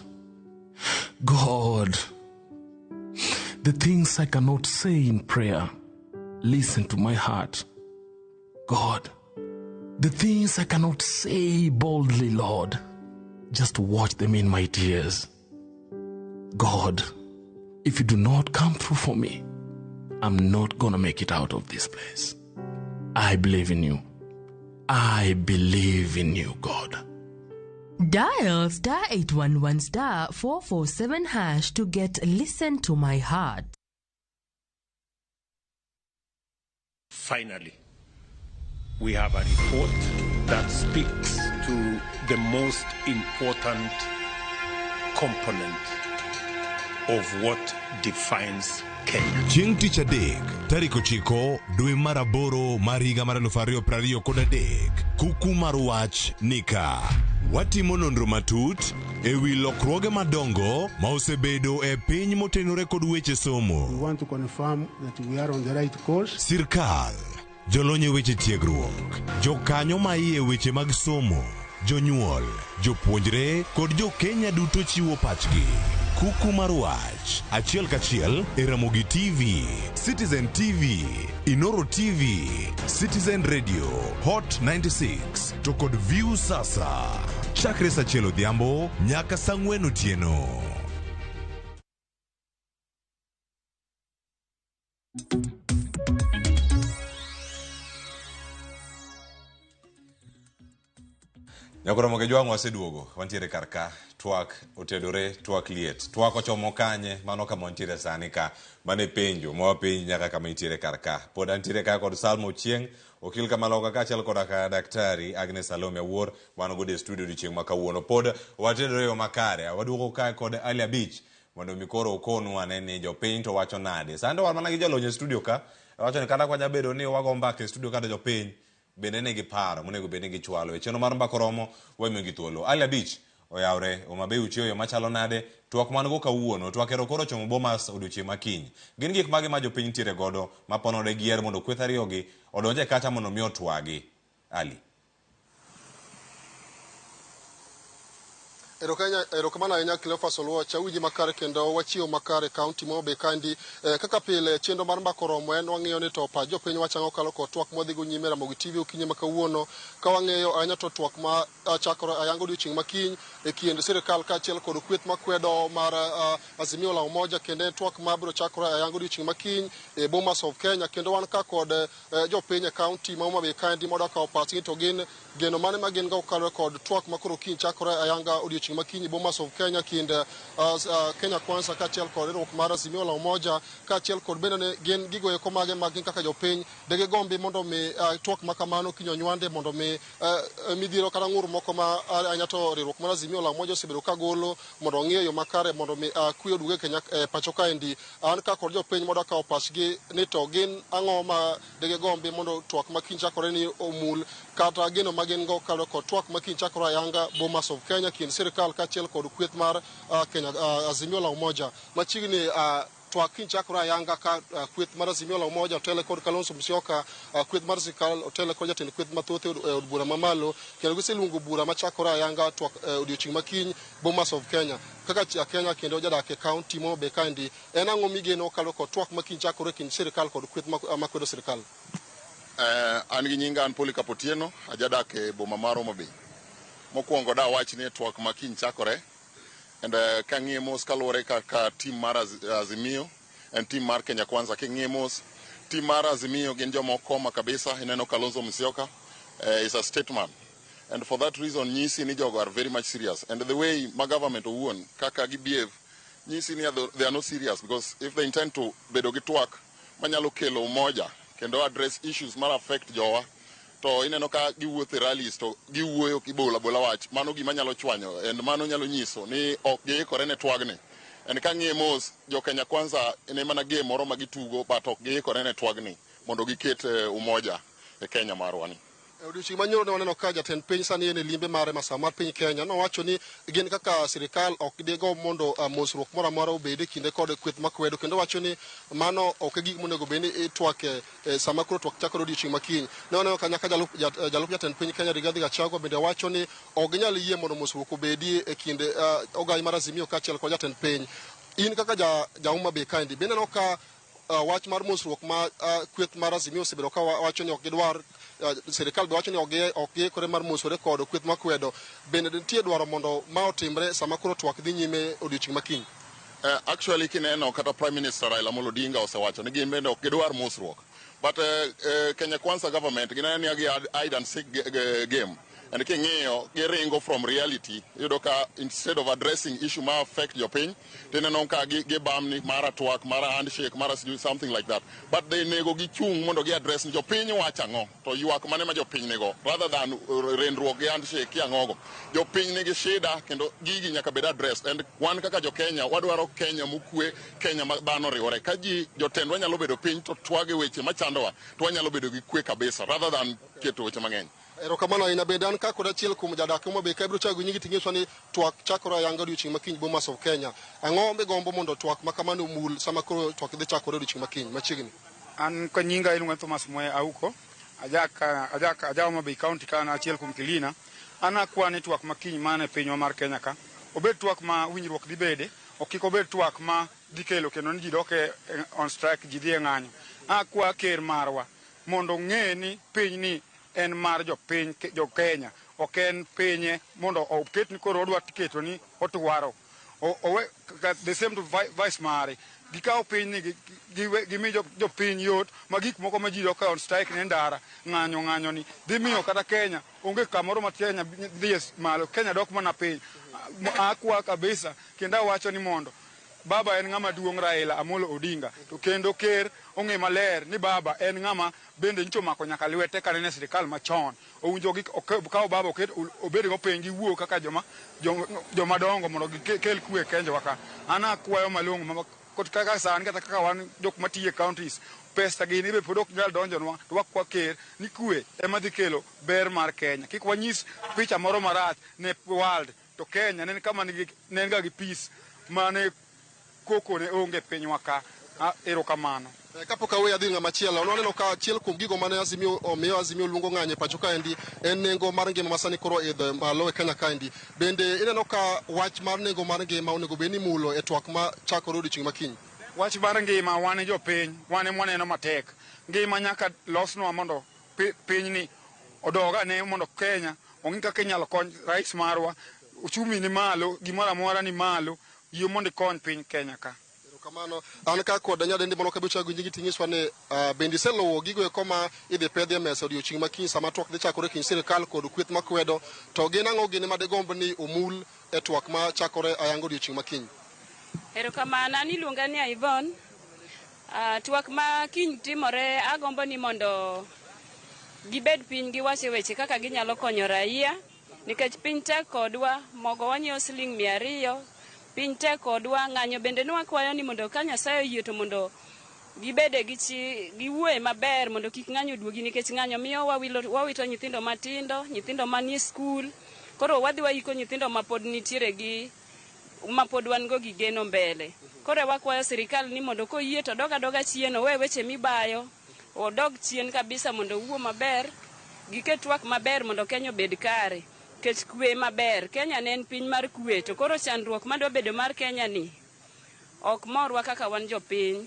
God, the things I cannot say in prayer, listen to my heart. God, the things I cannot say boldly, Lord, just watch them in my tears. God, if you do not come through for me, I'm not gonna make it out of this place. I believe in you. I believe in you, God. Dial star 811 star 447 hash to get Listen to My Heart. Finally, we have a report that speaks to the most important component of what defines Kenya. Chieng' tich adek, tarik 9 dwe mar aboro mar higa mar 2023, kuku mar wach nika. Watimo nonro matut e wi lokruoge madongo ma osebedo e piny motenore kod weche somo. We want to confirm that we are on the right course. Sirkal, jolony e weche tiegruok, jokanyo ma iye weche mag somo, jonyuol, jopuonjre kod jo Kenya duto chiwo pachgi. Kuku mar wach achiel kachiel e Ramogi TV, Citizen TV, Inoro TV, Citizen Radio, Hot 96 to kod View Sasa. Chakre saa achiel odhiambo nyaka saa ang'wen otieno. Nyakoromo Kejwang' waseduogo, wantiere kar ka, twak otedore, twak liet. Twak ochomo kanye, mano kama wantiere sani ka, mano e penjo ma wapenji nyaka kama intiere kar ka. Pod antiere ka kod Salma Ochieng', okil Kamaloka kaachiel koda ka Daktari Agnes Salome Awuor, wan godo e studio odiochieng' ma kawuono. Pod watedore e yo makare, waduogo kae kod Ali Abich, mondo mi koro ukonwa ane ni jopiny to wacho nade. Sani to wan mana gi jalony e studio ka, wacho ni kata kwa bedo ni wago mbaka e studio ka to jopiny bende nigi paro monego bed ni gichwalo. E chenro mar mbaka oromo, wamiyogi thuolo. Ali Abich oyawre, Homa Bay uchiewo yo machalo nade? Twak man go kawuono, twak ero koro ochomo Bomas odiochieng' ma kiny. Gin gik mage ma jopiny nitiere godo ma ponore gier mondo kweth ariyogi odonj e kacha mondo mi otwagi? Ali. Erokamano ahinya Cleophas Oluoch, awinji makare kendo wachiewo makare e kaunti ma Homa Bay kaendi. Kaka pile chenro mar mbaka oromo en wang'iyo ni to pach jopiny wacho ang'o kalo kod twak mwadhi go nyime Ramogi TV okinyi ma kawuono ka wang'iyo ahinya to twak ma chakore ayanga odiochieng' ma kiny e kind sirikal kaachiel kod kweth makwedo mar Azimio la Umoja kendo en twak ma biro chakore ayanga odiochieng' ma kiny e Bomas of Kenya kendo wan ka kod jopiny e kaunti ma Homa Bay kaendi mondo okaw pachgi to gin geno mane ma gin go kaluwore kod twak ma koro kiny chakore ayanga odiochieng' ma kiny e Bomas of Kenya kind Kenya Kwanza kaachiel kod riwruok mar Azimio la Umoja kaachiel kod bende ne gin gigo eko mage ma gin kaka jopiny degigombi mondo mi twak ma kamano kiny onywande mondo mi midhiero kata ng'ur moko ma ahinya to riwruok mar Azimio la Umoja osebedo ka golo mondo ong'i e yo makare mondo mi kwe oduog e Kenya pacho kaendi. An ka kod jopiny mondo okaw pachgi ni to gin ang'o ma degigombi mondo twak ma kiny chakore ni omul kata geno ma gin go kaluwore kod twak ma kiny chakore ayanga Bomas of Kenya kind sirikal kaachiel kod kweth mar Kenya Azimio la Umoja. Machiegni twak kiny chakore ayanga ka kweth mar Azimio la Umoja otele kod Kalonzo Musyoka, kweth mar sirikal otele kod jatend kweth mathoth e od bura mamalo kendo giseluongo bura machakore ayanga twak odiochieng' ma kiny Bomas of Kenya. Kaka ja Kenya kendo jadak e kaunti ma Homa Bay kaendi, en ang'o migeno kaluwore kod twak ma kiny chakore kind sirikal kod kweth makwedo sirikal? An gi nyinga an Polycarp Otieno, ajadak e boma mar Homa Bay. Mokwongo dawach ni twak ma kiny chakore and kang'iye mos kaluwore kaka team mar Azimio en team mar Kenya Kwanza. King'iye mos, team mar Azimio gin joma okoma kabisa. Ineno Kalonzo Musyoka is a statesman. And for that reason, nyisi ni jogo are very much serious. And the way ma government owuon kaka gi behave, nyisi ni they are not serious, because if they intend to bedo gi twak manyalo kelo umoja kendo address issues mar affect jowa, to ineno ka giwuotho e rallies to giwuoyo gibola bola wach, mano gima nyalo chwanyo and mano nyalo nyiso ni ok giikore ne twagni. And kang'iye mos, jo Kenya Kwanza ne mana game moro ma gitugo, but ok giikore ne twagni mondo giket umoja e Kenya marwa ni. E odiochieng' manyoro ne waneno ka jatend piny sani en e limbe mare masawa mar piny Kenya nowacho ni gin kaka sirikal ok digo mondo mosruok moro amora obed e kinde kod kweth makwedo kendo wacho ni mano ok e gik monego bed ni itwake sama koro twak chakore odiochieng' ma kiny. Ne waneno ka nyaka jalup jatend piny Kenya Rigathi Gachagua bende wacho ni ok ginyal yie mondo mosruok obedi e kind ogai mar Azimio kaachiel kod jatend piny. In kaka ja Homa Bay kaendi, be ineno ka wach mar mosruok ma kweth mar Azimio osebedo ka wacho ni ok gidwar, sirikal be wacho ni ok giikore mar mosore kod kweth makwedo, bende nitie dwaro mondo ma otimre sama koro twak dhi nyime odiochieng' ma kiny? Actually kineno kata Prime Minister Raila Amolo Odinga osewacho ni gin bende ok gidwar mosruok. But Kenya Kwanza government gineno ni gi hide and seek game. And king'iyo giringo from reality, iyudo ka instead of addressing issue ma affect jopiny, tineno ka gibamni mara twak, mara handshake, mara sijui something like that. But they nego gichung' mondo gi address ni jopiny wacho ang'o, to ywak mane ma jopiny nigo, rather than rendruok gi handshake ki ang'ogo. Jopiny nigi shida kendo gigi nyaka bed addressed. And wan kaka jo Kenya, wadwaro Kenya mokwe, Kenya ma dhano oriwore. Ka ji jotendwa nyalo bedo piny to twage weche machandowa, to wanyalo bedo gi kwe kabisa, rather than keto weche mang'eny. Erokamano ahinya. Bende an ka kod achiel kuom jadak Homa Bay ka ibiro chako gi nyingi ting'iswa ni twak chakore ayanga odiochieng' ma kiny Bomas of Kenya. Ang'o migombo mondo twak ma kamano omul sama koro twak dhi chakore odiochieng' ma kiny machiegni? An ka nyinga iluongo ni Thomas Mwea Auko, ajak aja Homa Bay County ka an achiel kuom Kilina. An akwa ni twak ma kiny man e pinywa mar Kenya ka Obed twak ma winjruok dhi bede, ok kik obed twak ma dhi kelo kendo ni ji dok e on strike, ji dhi e ng'anyo. Akwa ker marwa mondo ong'e ni piny ni en mar jopiny, jo Kenya, ok en pinye mondo oket ni koro odwa keto ni otwaro. Owe the same to vice mare. Gikawo piny ni gimi jopiny yot ma gik moko ma ji dok on strike ne ndara ng'anyo ng'anyo ni dhi miyo kata Kenya onge kamoro ma Kenya dhi malo, Kenya dok mana piny. Akwa kabisa kendo awacho ni mondo baba en ng'ama duong' Raila Amolo Odinga, to kendo ker ong'e maler ni baba en ng'ama bende nyicho omako nyaka lwete kane en e sirikal machon. Owinjo kaw baba oket obed go piny giwuo kaka joma dongo mondo gikel kwe e Kenya ka. An akwayo malong'o kaka sani kata kaka wan jok matiyo e counties, pesa gini be pod ok nyal donjonwa, to wakwa ker ni kwe ema dhi kelo ber mar Kenya. Kik wanyis picha moro marach ne world, to Kenya ne en kama ne en ga gi peace mane koko ne onge pinywa ka. Erokamano. Kapok aweyo adhi ng'ama chielo, waneno ka achiel kuom gigo mane Azimio omiyo Azimio luongo ng'anyo e pacho kaendi en nengo mar ngima ma sani koro idho malo e Kenya kaendi. Bende ineno ka wach mar nengo mar ngima onego bed ni mulo e twak ma chakore odiochieng' ma kiny? Wach mar ngima wan jopiny, wan ema waneno matek. Ngima nyaka losnwa mondo pinyni odog ane mondo Kenya ong'i kaka inyalo kony rais marwa. Uchumi ni malo, gimoro amora ni malo, yie mondo ikony piny Kenya ka. Erokamano. An ka kod nyadendi moro kabiro chago nyingi ting'iswa ni bende iseluwo gigo eko ma idhi pedhi e mesa odiochieng' ma kiny sama twak dhi chakore kind sirikal kod kweth makwedo, to gin ang'o gini madigomb ni omul e twak ma chakore ayanga odiochieng' ma kiny? Erokamano, an iluonga ni Yvonne. Twak ma kiny timore agombo ni mondo gibed piny giwache weche kaka ginyalo konyo raia, nikech piny tek kodwa, mogo wanyiewo siling 200, piny tek kodwa, ng'anyo bende ne wakwayo ni mondo ka Nyasaye oyie to mondo gibede gi chi giwuoye maber mondo kik ng'anyo duogi, nikech ng'anyo miyo wawito nyithindo matindo, nyithindo manie skul. Koro wadhi waiko nyithindo mapod nitiere gi mapod wan go gi geno mbele. Koro wakwayo sirikal ni mondo koyie to dog adoga chien, owe weche mibayo, odog chien kabisa mondo owuo maber, giket twak maber mondo Kenya obed kare. Nikech kwe maber, Kenya ne en piny mar kwe, to koro chandruok madwa bedo mar Kenya ni ok morwa kaka wan jopiny.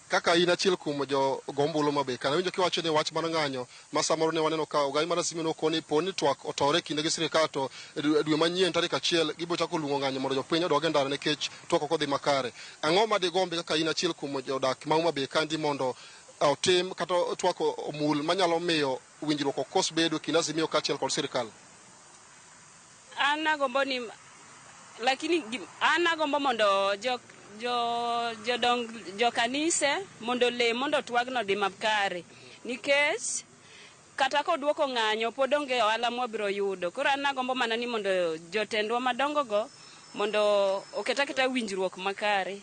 Kaka in achiel kuom jo gombulu mabe, kana winjo kiwacho ni wach mar ng'anyo ma samoro ne waneno ka ogai mar Azimio nokoni po ni twak otore kinde gi sirikal to dwe manyien tarik 1 gibiro chako luongo ng'anyo mondo jopiny odog e ndara nikech twak ok odhi makare. Ang'o ma digombi kaka in achiel kuom jodak ma Homa Bay kandi mondo otim kata twak omul manyalo miyo winjruok ok kos bedo kind Azimio kaachiel kod sirikal? An agombo ni, lakini an agombo mondo jodong jo kanise mondo le mondo twagno dhi makare, nikech kata koduoko ng'anyo pod onge ohala mwabiro yudo. Koro an agombo mana ni mondo jotendwa madongo go mondo oket aketa winjruok makare.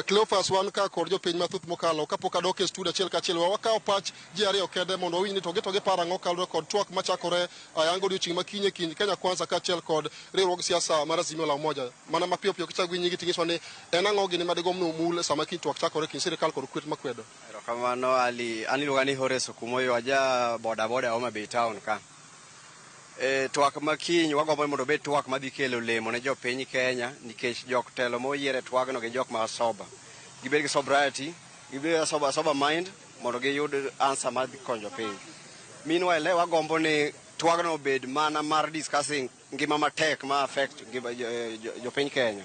Cleophas, wan ka kod jopiny mathoth mokalo kapok adok e studio achiel kachiel, wakawo pach ji ariyo kende mondo wawinj ni to giparo ang'o kaluwore kod twak machakore ayanga odiochieng' ma kiny e kind Kenya Kwanza kaachiel kod riwruog siasa mar Azimio la Umoja. Mana mapiyo piyo kichako gi nyingi ting'iswa ni en ang'o gini madigomb ni omul sama kiny twak chakore kind sirikal kod kweth makwedo. Erokamano Ali, an iluonga ni Horace Okumoyo, aja boda boda Homa Bay town ka. Twak ma kiny wagombo ni mondo obed twak madhi kelo lemo ne jopiny Kenya, nikech jok telo moyier e twagno gin jok ma sober. Gibed gi sobriety, gibed gi sober mind mondo giyud answer madhi konyo jopiny. Meanwhile, ne wagombo ni twagno obed mana mar discussing ngima matek ma affect ngima jopiny Kenya.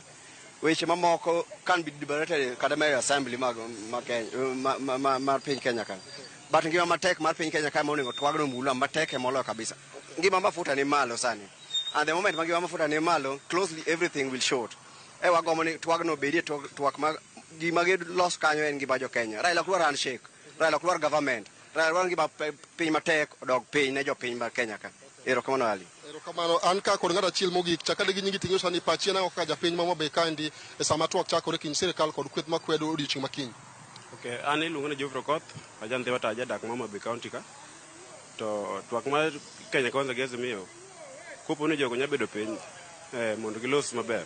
Weche mamoko can be debated kata e assembly mag, ma Kenya, mar piny Kenya ka. But ngima matek mar piny Kenya ka ema onego twagno mula matek e moloyo kabisa. Ngima mafuta ni malo sani. And the moment ma ngima mafuta ni malo, closely everything will short. E wagombo ni twagno obedie twak ma gima gilos kanyo en ngima jo Kenya. Raila ok dwar handshake, Raila ok dwar government, Raila dwaro ngima piny matek odog piny ne jopiny mar Kenya ka. Erokamano Ali. Erokamano. An ka kod ng'ato achiel mogik, chak ade gi nyingi ting'o sani pachi en ang'o kaka japiny ma Homa Bay kaendi e sama twak chakore kind sirikal kod kweth makwedo odiochieng' ma kiny? Okay, an iluongo ni Geoffrey Okoth, aja Ndhiwa to ajadak ma Homa Bay County ka. To twak mar Kenya Kwanza gi Azimio, kopo ni jogo nyalo bedo piny mondo gilos maber,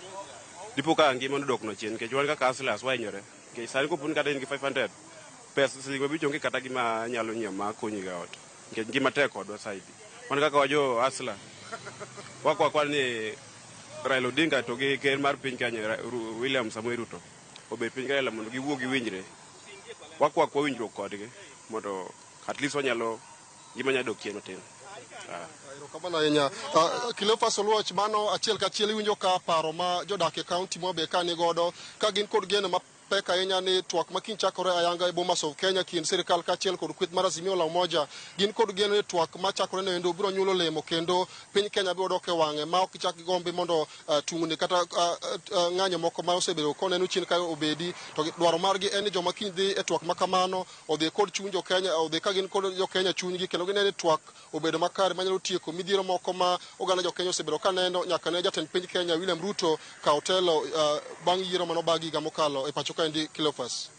dipo ka ngima nodoknwa chien, nikech wan kaka hustlers wahinyore. Nikech sani kopo ni kata in gi 500, pesa siling 5 onge kata gima nyalo nyiewo ma konyi go ot. Nikech ngima tek kodwa saidi. Wan kaka wajo hustler, wakwa kwa ni Raila Odinga to gi ker mar piny Kenya William Samoei Ruto obed piny Raila mondo giwuo giwinjre. Wakwa kwa winjruok kodgi mondo at least wanyalo ngima nyalo dok chien matin. Erokamano ahinya. Cleophas Oluoch, mano achiel kachiel iwinjo ka paro ma jodak e kaunti ma Homa Bay ka ni godo ka gin kod geno mapek ahinya ni twak ma kiny chakore ayanga e Bomas of Kenya kind sirikal kaachiel kod kweth mar Azimio la Umoja gin kod geno ni twak machakore no endo biro nyuolo olemo kendo piny Kenya biro dok e wang'e ma ok gichak gigombi mondo tungni kata ng'anyo moko ma osebedo koneno chien ka obedi to dwaro margi en ni joma kiny dhi e twak ma kamano odhi kod chuny jo Kenya odhi ka gin kod jo Kenya chunygi kendo gineno ni twak obedo makare manyalo tieko midhiero moko ma oganda jo Kenya osebedo ka neno nyaka ne jatend piny Kenya William Ruto kaw telo bang' yiero manobagi higa mokalo e pacho kaendi. Cleophas.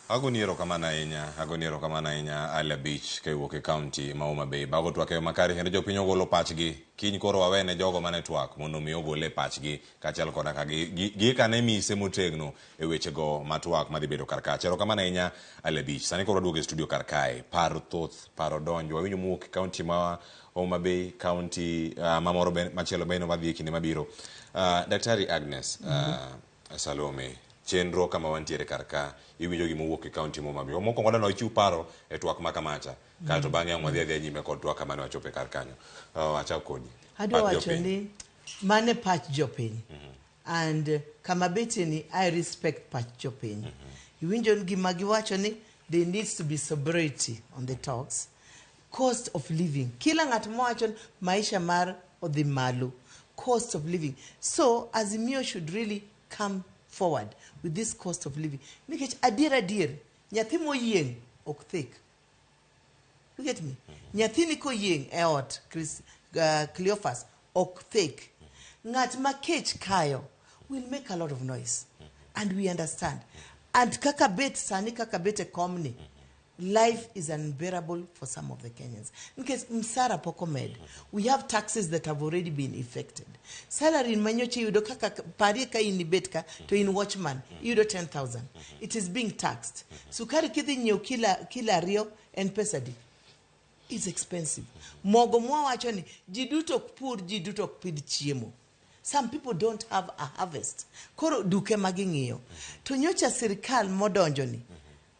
Agoni erokamano ahinya, agoni erokamano ahinya Ali Abich ka iwuok e kaunti ma Homa Bay. Bago twak e yo makare kendo jopiny ogolo pachgi. Kiny koro wawene jogo mane twak mondo mi ogole pachgi kaachiel koda ka giikane mise motegno e wechego ma twak madhi bedo kar kacha. Erokamano ahinya Ali Abich. Sani koro waduogo e studio kar kae. Paro thoth, paro donjo. Wawinjo mowuok e kaunti ma Homa Bay, kaunti mamoro machielo bende wadhi e kinde mabiro. Daktari Agnes Salome, chenro kama wantiere kar ka, iwinjo gima owuok e kaunti ma Homa Bay. Mokwongo wadwa ni wachiw paro e twak ma kamacha. Kaeto bang'e ang' wadhi adhiya nyime kod twak kama ne wachope kar kanyo. Achak kodi. Adwa Pach wacho jopiny. ni mane pach jopiny. And kama betie ni I respect pach jopiny. Iwinjo ni gima giwacho ni there needs to be sobriety on the talks. Cost of living. Kila ng'at mowacho ni maisha mar odhi malo. Cost of living. So Azimio should really come forward with this cost of living. Nikech adier adier, nyathi moyieng' ok thek. You get me? Nyathini koyieng' e ot, Chris, Cleophas, ok thek. Ng'at ma kech kayo will make a lot of noise. And we understand. And kaka bet sani, kaka bet e komni, life is unbearable for some of the Kenyans. Nikech msara pok omed. We have taxes that have already been effected. Salary manyocha iyudo kaka parie ka in ibet ka to in watchman iyudo 10,000. It is being taxed. Sukari kidhi nyiewo kilo 2 en pesa adi? It's expensive. Mogo mwawacho ni ji duto ok pur, ji duto ok pidh chiemo. Some people don't have a harvest. Koro duke ma ging'iyo. To nyocha sirikal modonjo ni,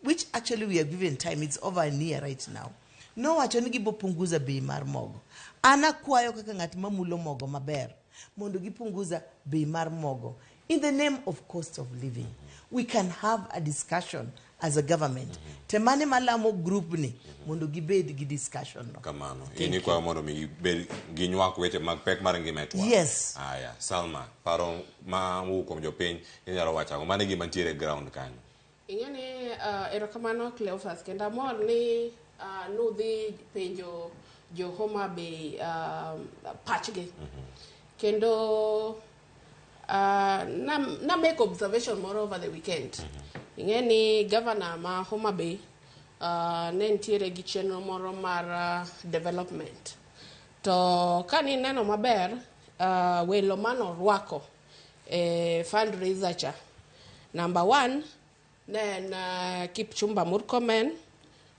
which actually we are given time, it's over a year right now. Nowacho ni gibo punguza bei mar mogo. An akwayo kaka ng'at mamulo mogo maber mondo gipunguza bei mar mogo in the name of cost of living. We can have a discussion as a government. Temane malamo group ni mondo gibed gi discussion no. Kamano. Thank In you. ikwayo mondo mi gibed ginywak weche mag pek mar ngima e twak. Yes. Aya, Salma, paro ma owuok kuom jopiny inyalo wacho ang'o? Mano e gima nitiere e ground kanyo. Ing'e ni erokamano Cleophas, kendo amor ni nudhi penjo jo Homa Bay pachgi. Kendo na make observation moro over the weekend. Ing'e ni governor ma Homa Bay ne nitiere gi chenro moro mar development. To kani neno maber, welo manorwako e fundraiser cha. Number 1 ne en Kipchumba Murkomen.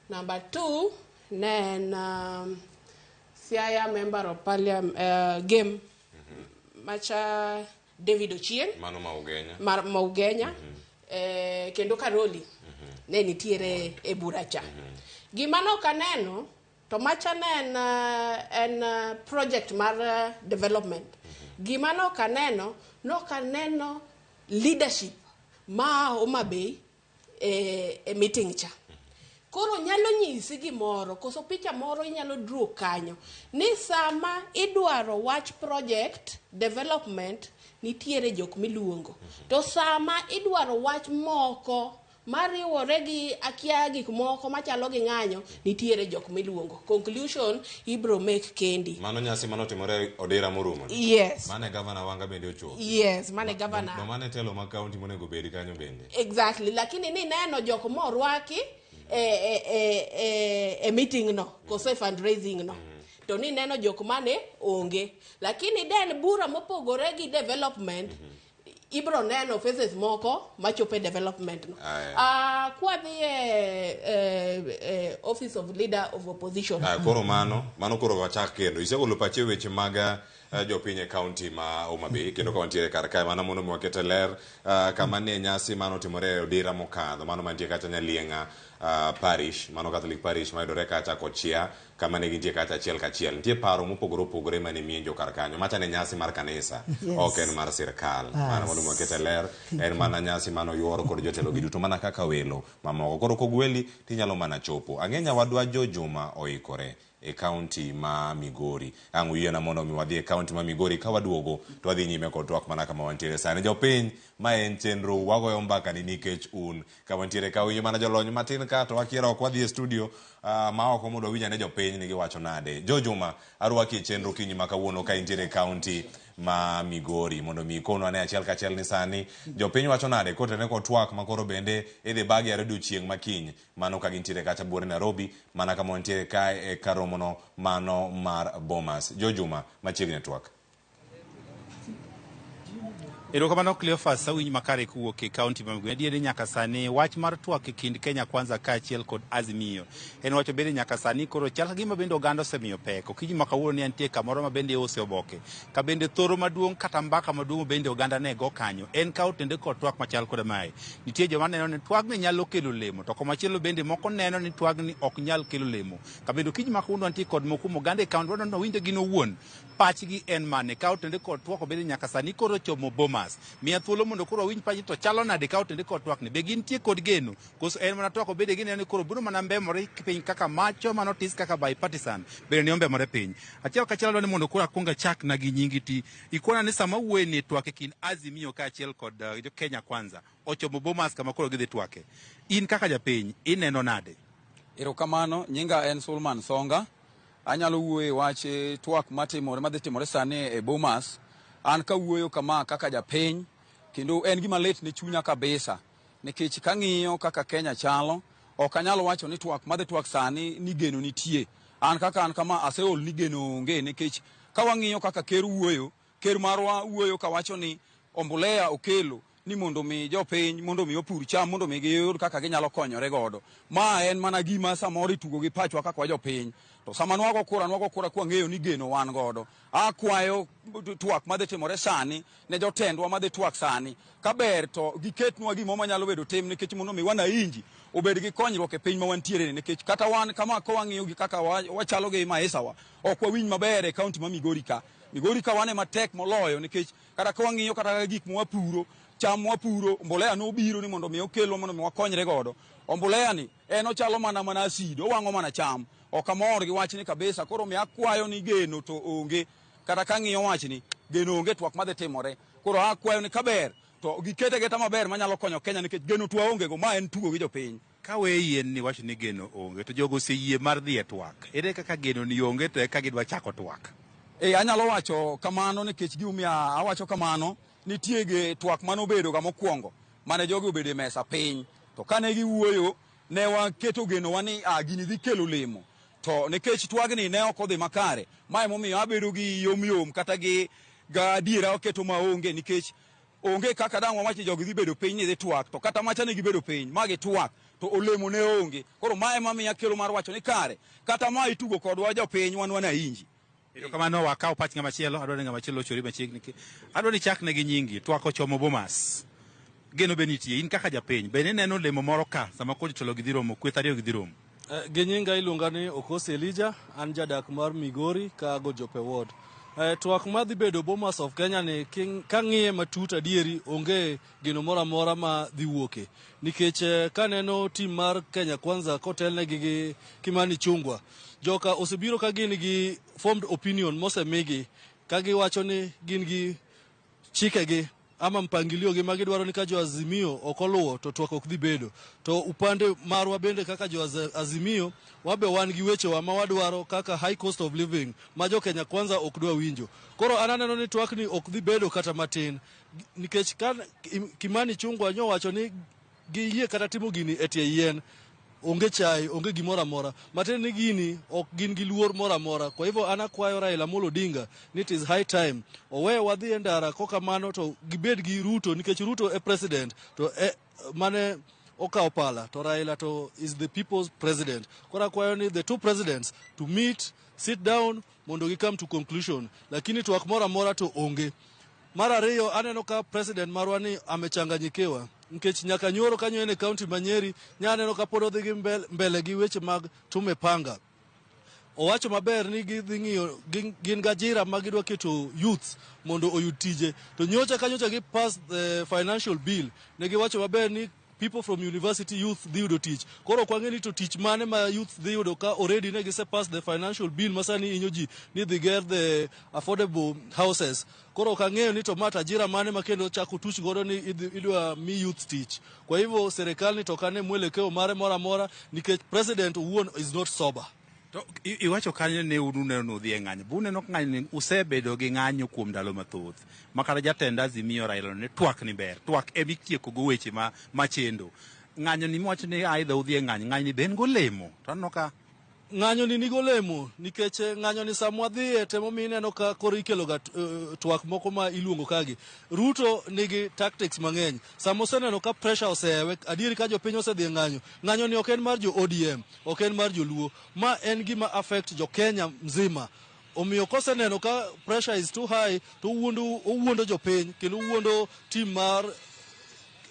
Number 2 ne en Siaya Member of Parliament Game macha David Ochieng. Mano ma Ugenya. Mar ma Ugenya. Kendo Karoli ne nitiere e bura cha. Gima ne ok aneno to macha ne en project mar development. Gima ne ok aneno, ne ok aneno leadership ma Homa Bay e meeting cha. Koro nyalo nyisi gimoro, koso picha moro inyalo draw kanyo ni sama idwaro wach project development nitiere jok miluongo. To sama idwaro wach moko mariwore gi akia gik moko machalo gi ng'anyo nitiere jok miluongo. Conclusion ibro make kendi. Mano nyasi manotimore Odera morumo. Yes. Mane governor Wanga bende ochopo. Yes, mane governor. No mane telo ma county monego bed kanyo bende. Exactly, lakini ni neno jok morwaki e meeting no, koso e fundraising no. To ni neno jok mane onge. Lakini den bura mopogore gi development, ibro neno faces moko machopo e development no. Kwadhi e office of leader of opposition. Koro mano koro wachak kendo. Isegolo pachi e weche mag jopiny e kaunti ma Homa Bay kendo ka wantiere kar kae mana mondo mi waket e ler kama ne nyasi mane otimore e odira mokadho mano mantie kacha Nyalieng'a Parish, mano Catholic Parish mayudore kacha Kochia kama ne gintie kacha achiel kachiel. Nitie paro mopogore opogore mane mienjo kar kanyo. Macha ne nyasi mar kanisa, ok en mar sirkal. Mano mondo mi waket e ler, en mana nyasi mane oyuor kod jotelo gi duto mana kaka welo mamoko. Koro kogweli tinyalo mana chopo. Ang'e nyawadwa Jo Juma oikore e kaunti ma Migori. Ang' uyiena mondo mi wadhi e kaunti ma Migori ka waduogo to wadhi nyime kod twak mana kama wantiere sani. Jopiny, ma en chenro wagoyo mbaka ni nikech un. Ka wantiere ka winjo mana jolony matin ka to wakiera ok wadhi e studio ma oko mondo wawinj ane jopiny ni giwacho nade. Jo Juma, arwaki e chenro kinyi ma kawuono ka intiere e kaunti ma Migori mondo mi ikonwa ane achiel kachiel ni sani jopiny wacho nade kotenore kod twak ma koro bende idhi bagi are odiochieng' ma kiny mano ka gintiere kacha buore Nairobi mana kama wantiere kae e kar romono mano mar Bomas. Jo Juma, machiegni e twak. Erokamano Cleophas awinj makare kowuok e kaunti ma Migori. Adier ni nyaka sani wach mar twak e kind Kenya Kwanza kaachiel kod Azimio en wach bende nyaka sani koro chal ka gima bende oganda osemiyo pek. Okinyi ma kawuono ni antie kamoro ma bende iuse oboke ka bende thoro maduong' kata mbaka maduong' bende oganda ne go kanyo en ka otende kod twak machal koda mae. Nitie joma neno ni twagni nyalo kelo lemo to komachielo bende moko neno ni twagni ok nyal kelo lemo. Ka bende okinyi ma kawuono wantie kod moko kuom oganda e kaunti wadwaro ni wawinj gin owuon pachgi en mane ka otende kod twak bende nyaka sani koro chomo Bomas. Miya thuolo mondo koro wawinj pachgi to chalo nade ka otende kod twakni. Be gintie kod geno koso en mana twak bende gineno ni koro biro mana mbemore piny kaka macho manotis kaka bipartisan bende ne ombemore piny. Achiel kachiel adwa ni mondo koro akwong achakna gi nyingi ti ikona ni sama wuoye ni twak e kind Azimio kaachiel kod jo Kenya Kwanza ochomo Bomas kama koro gidhi twake. In kaka japiny ineno nade? Erokamano, nyinga en Sulman Songa. Anyalo wuoyo e wach twak matimore madhi timore sani e Bomas. An kawuoyo kama kaka japiny kendo en gima lit ne chunya kabisa nikech kang'iyo kaka Kenya chalo ok anyal wacho ni twak madhi twak sani ni geno nitie. An kaka an kama aseol ni geno onge nikech ka wang'iyo kaka ker wuoyo, ker marwa wuoyo kawacho ni ombolea okelo ni mondo mi jopiny mondo mi opur cham mondo mi giyud kaka ginyalo konyore godo. Ma en mana gima samoro itugo gi pachwa kaka wa jopiny. To sama nwago kura kwang'eyo ni geno wan godo. Akwayo twak madhi timore sani ne jotendwa madhi twak sani. Kaber to giketnwa gimo manyalo bedo tim nikech mondo mi wananchi obed gi konyruok e piny ma wantiere ni nikech kata wan kama ka wang'iyo gi kaka wachalo gi maesawa ok wawinj maber e kaunti ma Migori ka. Migori ka wan ema tek moloyo nikech kata ka wang'iyo kata gik mwapuro cham mwapuro mbolea nobiro ni mondo mi okelwa mondo mi wakonyre godo. Ombolea ni en ochalo mana acid, owang'o mana cham. Ok amor gi wachni kabisa, koro mi akwayo ni geno to onge. Kata kang'iyo wachni, geno onge twak madhi timore. Koro akwayo ni kaber to gikete geta maber manyalo konyo Kenya nikech geno to waonge go, ma en tugo gi jopiny. Ka we yien ni wach ni geno onge to jogo oseyie mar dhi e twak. Ere kaka geno ni onge to eka gidwa chako twak? Anyalo wacho kamano nikech gimomiyo awacho kamano nitie ge twak manobedo ga mokwongo mane jogi obedo e mesa piny. To kane giwuoyo ne waketo genowa ni gini dhi kelo lemo. To nikech twagni ne ok odhi makare, ma emomiyo abedo gi yomyom kata gi gadiera oketo maonge nikech onge kaka dang' wawach ni jogi dhi bedo piny ni dhi twak, to kata macha ne gibedo piny ma gitwak to olemo ne onge. Koro ma ema miya kelo mar wacho ni kare kata ma itugo kodwa jopiny wan wananchi. Erokamano, wakaw pach ng'ama chielo, adwaro ni ng'ama chielo ochori machiegni. Adwaro ni ichakne gi nyingi, twak ochomo Bomas. Geno be nitie, in kaka japiny, be ineno lemo moro ka sama koro jotelo gi dhi romo, kweth ariyo gi dhi romo? Gi nyinga iluonga ni Okosi Elijah, an jadak mar Migori ka Gojope Ward. Twak madhi bedo Bomas of Kenya ni kang'iye matut adieri onge geno moro amora ma dhi wuoke. Nikech kaneno team mar Kenya Kwanza kotelnegi gi Kimani Ichung'wa, joka osebiro ka gin gi formed opinion mosemigi ka giwacho ni gin gi chikegi ama mpangilio gi ma gidwaro ni ka jo Azimio ok oluwo to twak ok dhi bedo. To upande marwa bende kaka jo Azimio wabe wan gi wechewa ma wadwaro kaka high cost of living ma jo Kenya Kwanza ok dwa winjo. Koro an aneno ni twakni ok dhi bedo kata matin nikech ka Kimani Ichung'wa nyowacho ni giyie kata timo gini e tie yien, onge chai, onge gimoro amora. Matiende ni gini ok gin gi luor moro amora. Kwa hivyo an akwayo Raila Amolo Odinga ni it is high time owe wadhi e ndara, kokamano to gibed gi Ruto nikech Ruto e president to mane okawo pala to Raila to is the people's president. Koro akwayo ni the two presidents to meet sit down mondo gi come to conclusion, lakini twak moro amora to onge. Mar ariyo, aneno ka president marwa ni amechanganyikiwa nikech nyaka nyoro kanyo en e county ma Nyeri nya aneno ka pod odhi gi mbele gi weche mag tumepanga. Owacho maber ni gidhi ng'iyo gin gajira ma gidwa keto youths mondo oyud tije. To nyocha ka nyocha gi pass the financial bill, ne giwacho maber ni people from university youth dhi yudo tich. Koro ok wang'e ni to tich mane ma youth dhi yudo ka already ne gise pass the financial bill ma sani hinyo ji ni dhi ger the affordable houses. Koro ok ang'eyo ni to ma to ajira mane ma kendo chako tuch godo ni idwa mi youth tich. Kwa hivyo serikal ni to ok ane mwelekeo mare moro amora nikech president owuon is not sober. To iwacho kanyo ni un uneno ni udhi e ng'anyo. Be uneno ka ng'anyo ni usebedo gi ng'anyo kuom ndalo mathoth. Ma kata jatend Azimio Raila ni twak ni ber. Twak ema itieko go weche ma machendo. Ng'anyo ni miwacho ni aidha udhi e ng'anyo. Ng'anyo ni be en golemo. To aneno ka Ng'anyo ni nigo olemo nikech ng'anyo ni sama wadhiye to emomiyo ineno ka koro ikelo ga twak moko ma iluongo kagi. Ruto nigi tactics mang'eny. Sama oseneno ka pressure osewe, adieri ka jopiny osedhi e ng'anyo, ng'anyo ni ok en mar jo ODM, ok en mar joluo. Ma en gima affect jo Kenya mzima. Omiyo koseneno ka pressure is too high to owuondo jopiny kendo owuondo team mar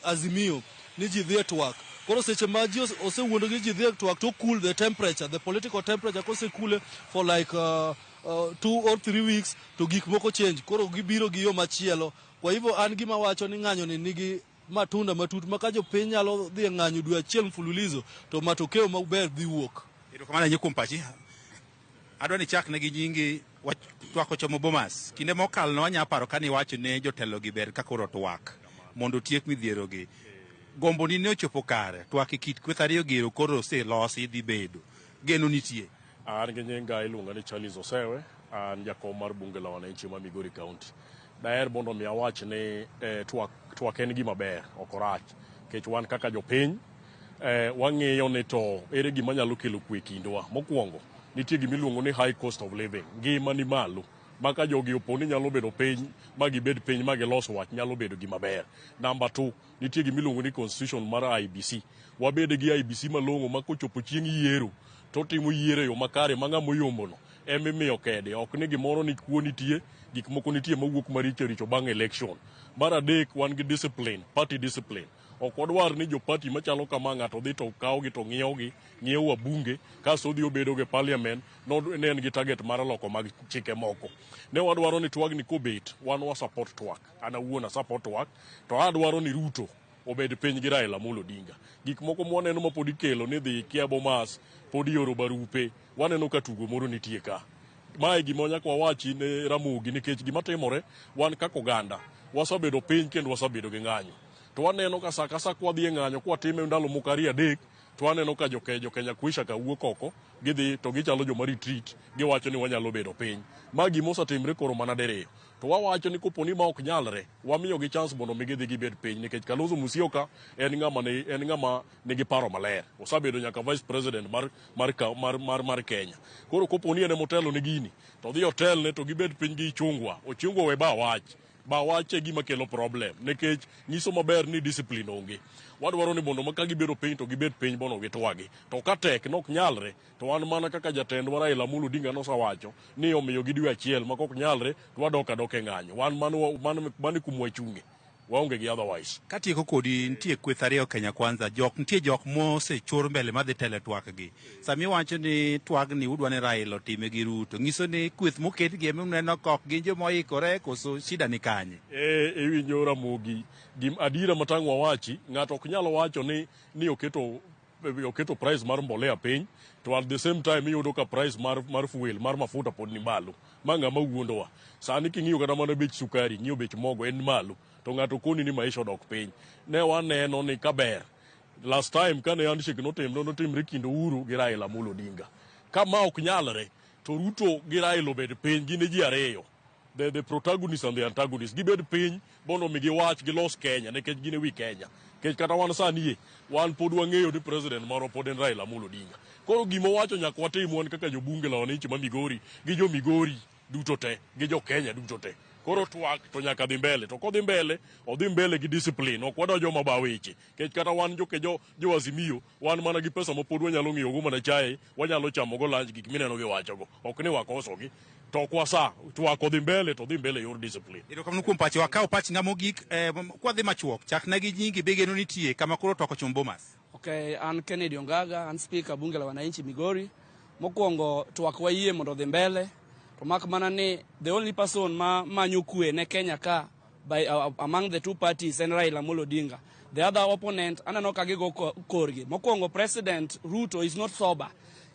Azimio ni ji dhi e twak. Koro seche ma ji osewuondo gi ji dhi e twak to cool the temperature, the political temperature kose cool for like 2 or 3 weeks to gik moko change. Koro gibiro gi yo machielo. Kwa hivyo an gima wacho ni ng'anyo ni nigi matunda matut ma ka jopiny nyalo dhi e ng'anyo dwe achiel mfululizo to matokeo maber dhi wuok. Erokamano ahinya kuom pachi. Adwa ni ichak ne gi nyingi wach twak ochomo Bomas. Kinde mokalo ne wanya paro kane iwacho ne jotelo gi ber ka koro twak mondo otiek midhiero gi. Gombo ni ne ochopo kare. Twak e kit kweth ariyo gero koro oselosi dhi bedo. Geno nitie. An gi nyinga iluonga ni Charles Osewe, an jakom mar bunge la wananchi ma Migori County. Daher mondo mi awach ni twak, twak en gima ber, ok orach. Nikech wan kaka jopiny, wang'iyo ni to ere gima nyalo kelo kwe e kindwa. Mokwongo, nitie gima iluongo ni high cost of living, ngima ni malo. Ma ka jogi opo ni nyalo bedo piny, ma gibed piny ma gilos wach, nyalo bedo gima ber. Number two, nitie gima iluongo ni constitution mar IEBC. Wabed gi IEBC malong'o ma kochopo chieng' yiero, to timo yiero e yo makare ma ng'ama oyombono ema imiyo kede. Ok ni gimoro ni kuo nitie, gik moko nitie mawuok maricho richo bang' election. Mar adek, wan gi discipline, party discipline. Ok wadwar ni jo party machalo kama ng'ato dhi to kawo gi to ng'iewo gi, ng'iewo wabunge, kasto odhi obedo go e parliament, no ne en gi target mar loko mag chike moko. Ne wadwaro ni twagni kobet, wan wa support twak. An awuon a support twak, to adwaro ni Ruto obed piny gi Raila Amolo Odinga. Gik moko mwaneno ma pod ikelo ni dhi kia Bomas, pod ioro barupe, waneno ka tugo moro nitie ka. Mae gima nyaka wawachi ne Ramogi nikech gima timore wan kaka oganda wasebedo piny kendo wasebedo gi ng'anyo. To waneno ka sa ka sa kwadhi e ng'anyo kwatime ndalo moko ariyo adek to waneno ka jo Kenya Kwisha ka wuok oko gidhi to gichalo joma retreat giwacho ni wanyalo bedo piny. Ma gima osetimre koro mana diriyo. To wawacho ni kopo ni ma ok nyalre, wamiyogi chance mondo mi gidhi gibed piny nikech Kalonzo Musyoka en ng'ama ni, en ng'ama nigi paro maler. Osebedo nyaka vice president mar Kenya. Koro kopo ni en emotelo ne gini, to odhi otelne to gibed piny gi Ichung'wa. Ochungwa we ba wach. Ba wach e gima kelo problem nikech nyiso maber ni discipline onge. Wadwaro ni mondo ma ka gibedo piny to gibed piny mondo gitwagi. To ka tek nok nyalre, to wan mana kaka jatendwa Raila Amolo Odinga nosewacho ni omiyogi dwe achiel ma kok nyalre to wadok adoka e ng'anyo. Wan mano e kuma wachung'e. Waonge gi otherwise. Katieko kodi nitie kweth ariyo Kenya Kwanza. Jok nitie jok mosechor mbele madhi telo e twak gi. Sama iwacho ni twagni udwa ni Raila otime gi Ruto, nyiso ni kweth moketgi ema uneno ka ok gin joma oikore koso shida ni kanye? E, iwinjo Ramogi, gim adiera matang' wawachi, ng'ato ok nyal wacho ni oketo price mar mbolea piny to at the same time iyudo ka price mar fuel mar mafuta pod ni malo. Ma ng'ama wuondowa. Sani king'iyo kata mana bech sukari, ing'iyo bech mogo en malo. To ng'ato koni ni maisha odok piny. Ne waneno ni kaber. Last time kane handshake notimre, notimre kind Uhuru gi Raila Amolo Odinga. Ka ma ok nyalre, to Ruto gi Raila obed piny, gin e ji ariyo. The protagonist and the antagonist gibed piny mondo mi giwach gilos Kenya nikech gin e wi Kenya. Nikech kata wan sani e, wan pod wang'eyo ni president marwa pod en Raila Amolo Odinga. Koro gima owacho nyaka watim wan kaka jobunge la wananchi ma Migori gi jo Migori duto te gi jo Kenya duto te. Koro twak to nyaka dhi mbele, to kodhi mbele, odhi mbele gi discipline, ok wadwa joma ba weche. Nikech kata wan joke jo, jo Azimio, wan mana gi pesa ma pod wanyalo ng'iewogo mana chae, wanyalo chamogo lunch gik mineno giwachogo. Ok ni wakosogi. To ok wasa, twak odhi mbele to odhi mbele e yor discipline. Erokamano kuom pachi. Wakaw pach ng'a mogik. Eh, kwadhi machuok, chakna gi nyingi be geno nitie kama koro twak ochomo Bomas. Okay, an Kennedy Ongaga, an speaker bunge la wananchi Migori. Mokwongo twak wayie mondo odhi mbele to mak mana ni the only person ma manyo kwe ne Kenya ka by, among the two parties en Raila Amolo Odinga. The other opponent aneno ka gigo korgi. Mokwongo President Ruto is not sober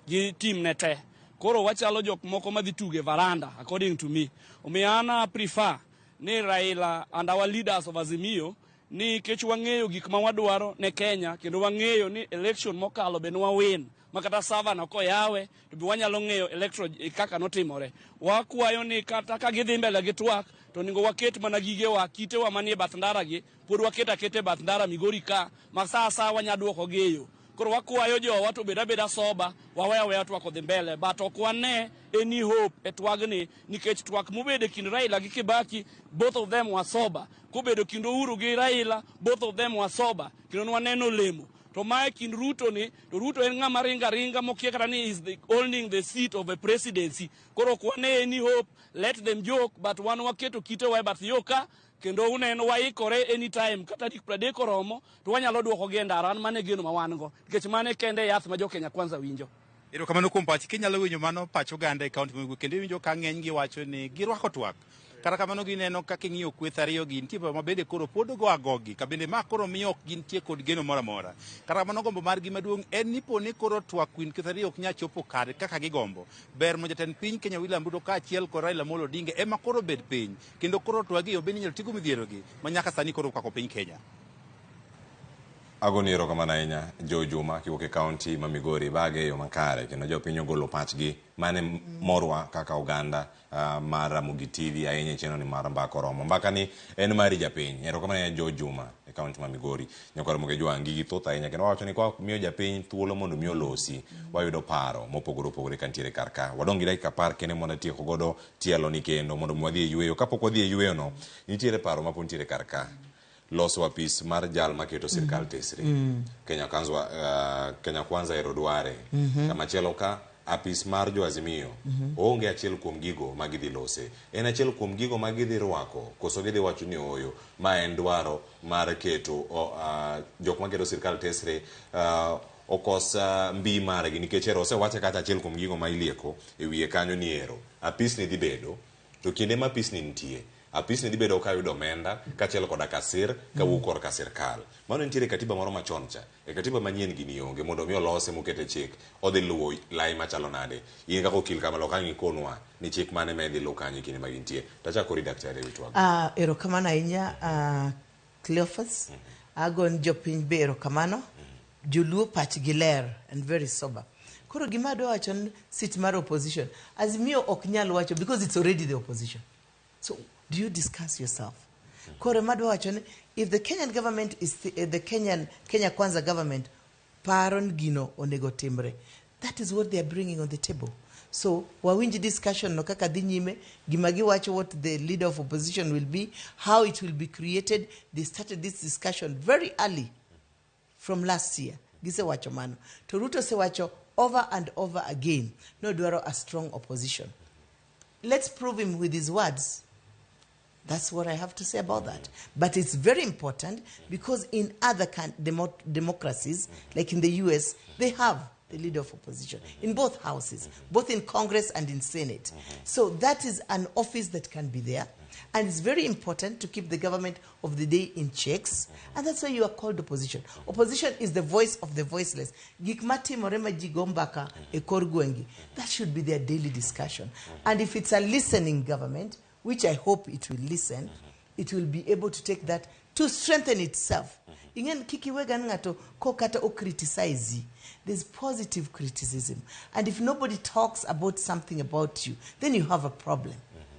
gi team ne te. Koro wachalo jok moko madhi tuge varanda according to me. Omiyo an a prefer ni Raila and our leaders of Azimio ni kech wang'eyo gik ma wadwaro ne Kenya kendo wang'eyo ni election mokalo be nwa win ma kata server no koyawe to be wanyalo ng'eyo electoral kaka notimore. Wakwayo ni kata ka gidhi mbele gi twak to onego waket mana gigewa kitewa manie bath ndara gi pod waket aketa e bath ndara Migori ka ma sa asaya wanya duoko gi e yo. Koro wakwayo jowa to obed abeda sober, wawe aweya twak odhi mbele but ok wane any hope e twagni nikech twak mobedo e kind Raila gi Kibaki both of them were sober. Kobedo kind Uhuru gi Raila both of them were sober kendo nwaneno olemo. To mae kind Ruto ni to Ruto en ng'ama ringa ringa mokia kata ni is the owning the seat of a presidency. Koro ok wane any hope, let them joke but wan waketo kitewa e bath yo ka kendo uneno waikore anytime kata tarik 30 oromo to wanyalo duoko gi e ndara. An mano e geno ma wan go nikech mano e kende yath ma jo Kenya Kwanza winjo. Erokamano kuom pachi. Kinyalo winjo mano pach oganda e kaunti ma Migori kendo iwinjo ka ng'eny gi wacho ni girwako twak. Kata kamano gineno ka king'iyo kweth ariyo gi nitie ma bende koro pod go agogi ka bende ma koro miyo ok gintie kod geno moro amora. Kata kamano gombo margi maduong' en ni po ni koro twak kind kweth ariyo ok nyal chopo kare kaka gigombo. Ber mondo jatend piny Kenya William Ruto kaachiel kod Raila Amolo Odinga ema koro bed piny kendo koro twagi yo bende inyalo tigo midhierogi ma nyaka sani koro okwako piny Kenya. Agoni erokamano ahinya Joe Juma kiwuok e kaunti ma Migori bage e yo makare kendo jopiny ogolo pachgi mane morwa kaka oganda mar Ramogi TV ahinya e chenro ni mar Mbaka Oromo. Mbaka ni en mari japiny. Erokamano ahinya Joe Juma e kaunti ma Migori. Nyakwar Ramogi Ojwang' gigi thoth ahinya kendo wawacho ni kwa miyo japiny thuolo mondo mi olosi wayudo paro mopogore opogore kantiere kar ka. Wadong' gi dakika 10 kende mondo atieko godo tielo ni kendo mondo mi wadhi e yueyo. Kapok wadhi e yueyo no, nitiere paro mapod nitiere kar ka. Loso apis mar jal maketo sirkal tesre. Kenya Kwanza, Kenya Kwanza ero dware. Kamachielo ka apis mar jo Azimio oonge achiel kuom gigo ma gidhi lose. En achiel kuom gigo ma gidhi rwako koso gidhi wacho ni ooyo ma en dwaro mar keto jok maketo sirkal tesre okos mbi margi nikech ero osewache kata achiel kuom gigo ma ilieko e wiye kanyo ni ero apis ni dhi bedo to kinde ma apis ni nitie apis ni dhi bedo ka yudo omenda kaachiel koda kasir kawuok korka sirkal. Mano nitiere katiba moro machon cha. E katiba manyien gini onge mondo mi olose mokete chik odhi luwo lai machalo nade. In kaka okil kamalo ka ang' ikonwa ni chik mane ma idhi luw kanyo e kinde ma gintie. Tachako kodi daktari e wi twak. Erokamano ahinya Cleophas. Ago ni jopiny be erokamano. Joluo pachgi ler and very sober. Koro gima adwa wacho ni seat mar opposition. Azimio ok nyal wacho because it's already the opposition. So do you discuss yourself? Koro ema adwa wacho ni if the Kenyan government is the Kenyan Kenya Kwanza government paro ni gino onego timre. That is what they are bringing on the table. So wawinj discussion no kaka dhi nyime, gima giwacho what the leader of opposition will be, how it will be created. They started this discussion very early from last year. Gisewacho mano. To Ruto osewacho over and over again nodwaro a strong opposition. Let's prove him with his words. That's what I have to say about that. But it's very important because in other democracies, like in the US, they have the leader of opposition in both houses, both in Congress and in Senate. So that is an office that can be there. And it's very important to keep the government of the day in checks. And that's why you are called opposition. Opposition is the voice of the voiceless. Gik matimore ma ji go mbaka e kor gwenge. That should be their daily discussion. And if it's a listening government, which I hope it will listen, it will be able to take that to strengthen itself. Ing'en kik iwega ni ng'ato ko kata o criticize. There's positive criticism. And if nobody talks about something about you, then you have a problem.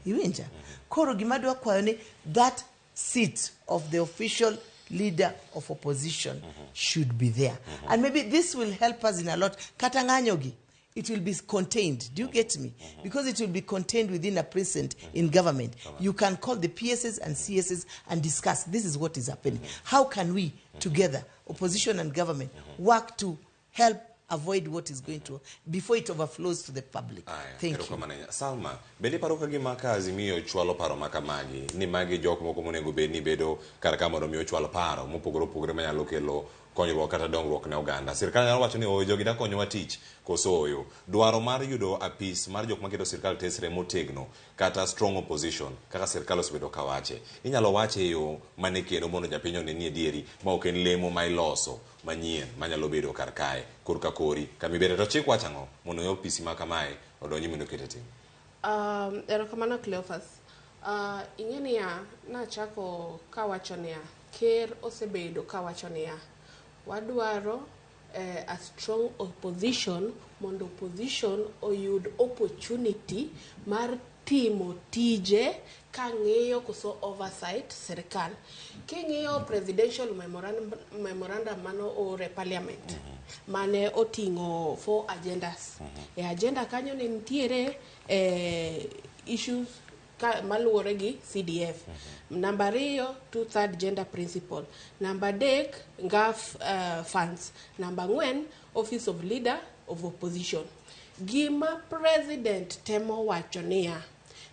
Iwinja? Koro gima adwa kwayo ni that seat of the official leader of opposition should be there. And maybe this will help us in a lot. Kata ng'anyo gi. It will be contained. Do you get me? Because it will be contained within a precinct in government. You can call the PSs and CSs and discuss this is what is happening. How can we together, opposition and government, work to help avoid what is going to before it overflows to the public? Thank you. Erokamano ahinya. Salma, bende iparo ka gima ka Azimio chwalo paro ma kamagi, ni magi jok moko monego bed ni bedo kar ka mondo mi ochwal paro mopogore opogore manyalo kelo konyruok kata dongruok ne oganda. Sirkal nyalo wacho ni oyo jogi da konyowa tich koso oyo. Dwaro mar yudo apis mar jok maketo sirkal tesre motegno kata strong opposition kaka sirkal osebedo ka wache. Inyalo wache e yo mane kendo mondo japiny one ni adieri ma ok en lemo ma iloso manyien manyalo bedo kar kae korka kori kamibede to chik wacho ang'o mondo apisi ma kamae odonji mondo oket e tim. Erokamano Cleophas. Ing'e niya, nachako kawacho niya, ker osebedo kawacho niya, wadwaro a strong opposition mondo opposition oyud opportunity mar timo tije kang'iyo koso oversight sirikal. King'iyo presidential memorandum mano oor e parliament mane oting'o four agendas. E agenda kanyo ne nitiere issues ka, maluwore gi CDF. Namba ariyo, two-third gender principle. Namba adek, NGAAF funds. Namba ang'wen, office of leader of opposition. Gima president temo wacho niya,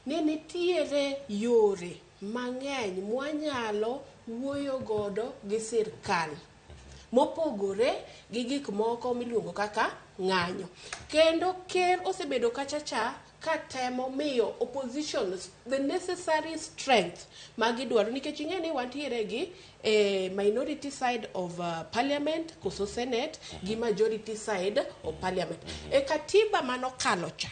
ni nitiere yore mang'eny mwanyalo wuoyo godo gi sirkal mopogore gi gik moko miluongo kaka ng'anyo. Kendo ker osebedo kacha cha katemo miyo opposition the necessary strength magidwaro nikech ing'e ni wantiere gi minority side of parliament koso senate gi majority side of parliament. E katiba manokalo cha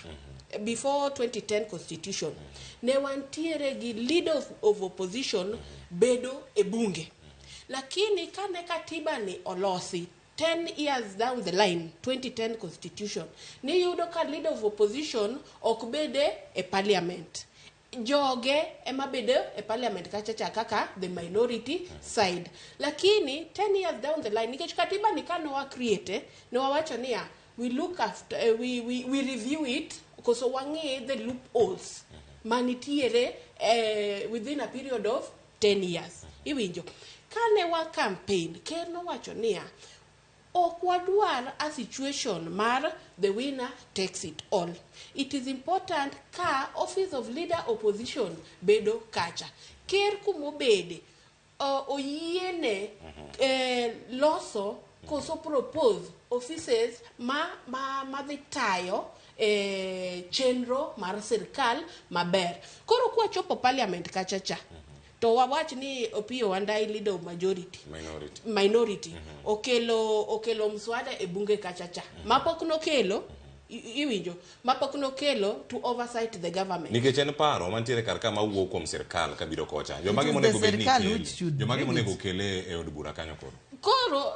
before 2010 constitution ne wantiere gi leader of opposition bedo e bunge, lakini kane katiba ni olosi 10 years down the line, 2010 constitution, niyudo ka leader of opposition ok bede e parliament, joge ema bedo e parliament kacha cha kaka the minority side. Lakini 10 years down the line, nikech katiba ni kane wa create ne wawacho niya we look after, we review it koso wang'i the loopholes manitiere within a period of 10 years. Iwinjo kane wa campaign, ker nowacho niya ok wadwar a situation mar the winner takes it all. It is important ka office of leader opposition bedo kacha, ker kumobede oyiene loso koso propose offices ma dhi tayo chenro mar sirkal maber. Koro kwachopo parliament kacha cha to wawach ni Opiyo Wandayi, leader of majority, minority, minority, okelo mswada e bunge kacha cha mapok nokelo, iwinjo, mapok nokelo to oversight the government. Nikech en paro mantiere kar ka mawuok kuom sirkal kabiro kocha, jomage monego bed ni kele, jomage monego kele e od bura kanyo koro? Koro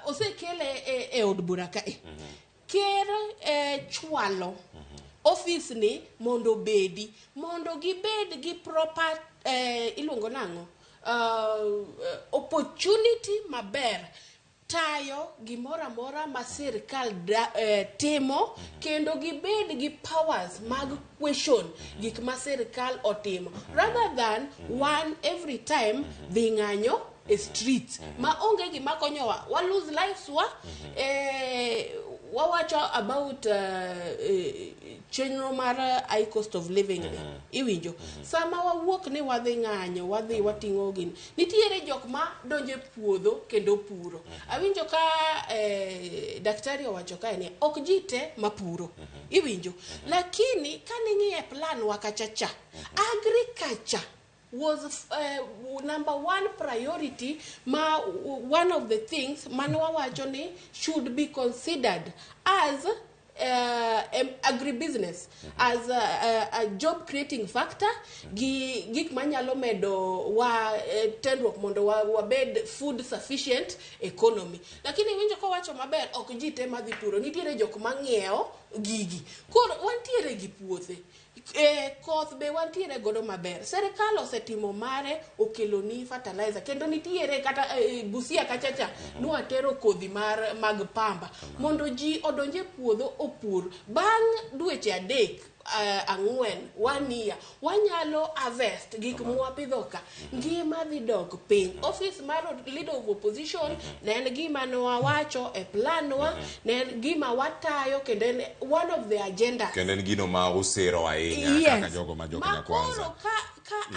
osekele e od bura kae. Ker chwalo office ni mondo obedi, mondo gibed gi proper iluongo nang'o, opportunity maber tayo gimoro amora ma sirkal timo, kendo gibed gi powers mag question gik ma sirkal otimo rather than one every time dhi ng'anyo e street ma onge gima konyowa, wa lose lives wa. Wawacho about chenro mar high cost of living ni, iwinjo, sama wawuok ni wadhi ng'anyo, wadhi wating'o gini, nitiere jok ma donjo e puodho kendo puro. Awinjo ka daktari owacho kae ni ok ji te mapuro, iwinjo, lakini kaning'iye plan wa kacha cha, agriculture was number one priority, ma one of the things mane wawacho ni should be considered as agribusiness as a job creating factor gi gik manyalo medo wa tenruok mondo wabed food sufficient economy. Lakini winjo kowacho maber, ok ji te madhi puro, nitiere jok mang'iewo gigi. Koro wantiere gi puothe. E, koth be wantiere godo maber. Serikal osetimo mare, okeloni fertilizer kendo nitiere kata e, Busia kachacha nwatero kodhi mar mag pamba mondo ji odonj e puodho opur. Bang' dweche 3 4, one year, wanyalo harvest gik mwapidho ka. Ngima dhi dok piny. Office mar leader of opposition ne en gima nwawacho e plan wa, ne en gima watayo kendo en one of the agendas. Kendo en gino ma usiro ahinya kaka jogo ma jo Kenya Kwanza. Makoro ka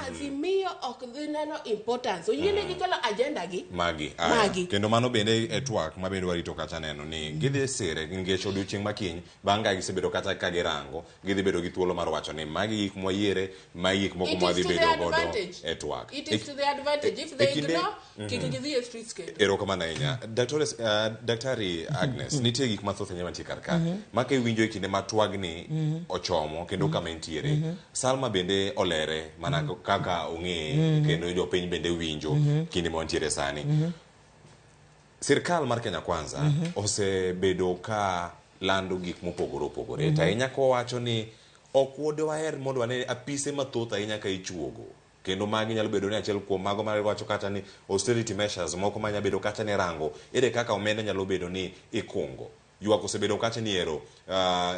Azimio ok dhi neno importance, oyienegi kelo agenda gi magi. Aya. Magi. Kendo mano bende e twak ma bende warito kacha neno ni gidhi sire nikech odiochieng' ma kiny bang' ka gisebedo kata ka girango gidhi bedo gi thuolo mar wacho ni magi gik mwayiere, magi gik moko It is mwadhi to bedo their godo advantage. e twak. It is to their advantage. If they ignore, kik gidhi e streets kendo. Erokamano ahinya. Daktari Agnes, nitie gik mathoth ahinya mantie kar ka. Ma ka iwinjo e kinde ma twagni ochomo kendo kama entiere. Salma bende olere mana kaka ong'eye kendo jopiny bende winjo kinde ma wantiere sani. Sirkal mar Kenya Kwanza osebedo ka lando gik mopogore opogore. To ahinya kowacho ni ok waher mondo wane apise mathoth ahinya ka ichuogo. Kendo magi nyalo bedo ni achiel kuom mago ma wacho kata ni austerity measures moko ma nyalo bedo kata ni rango ere kaka omenda nyalo bedo ni ikungo. Ywak osebedo kacha ni ero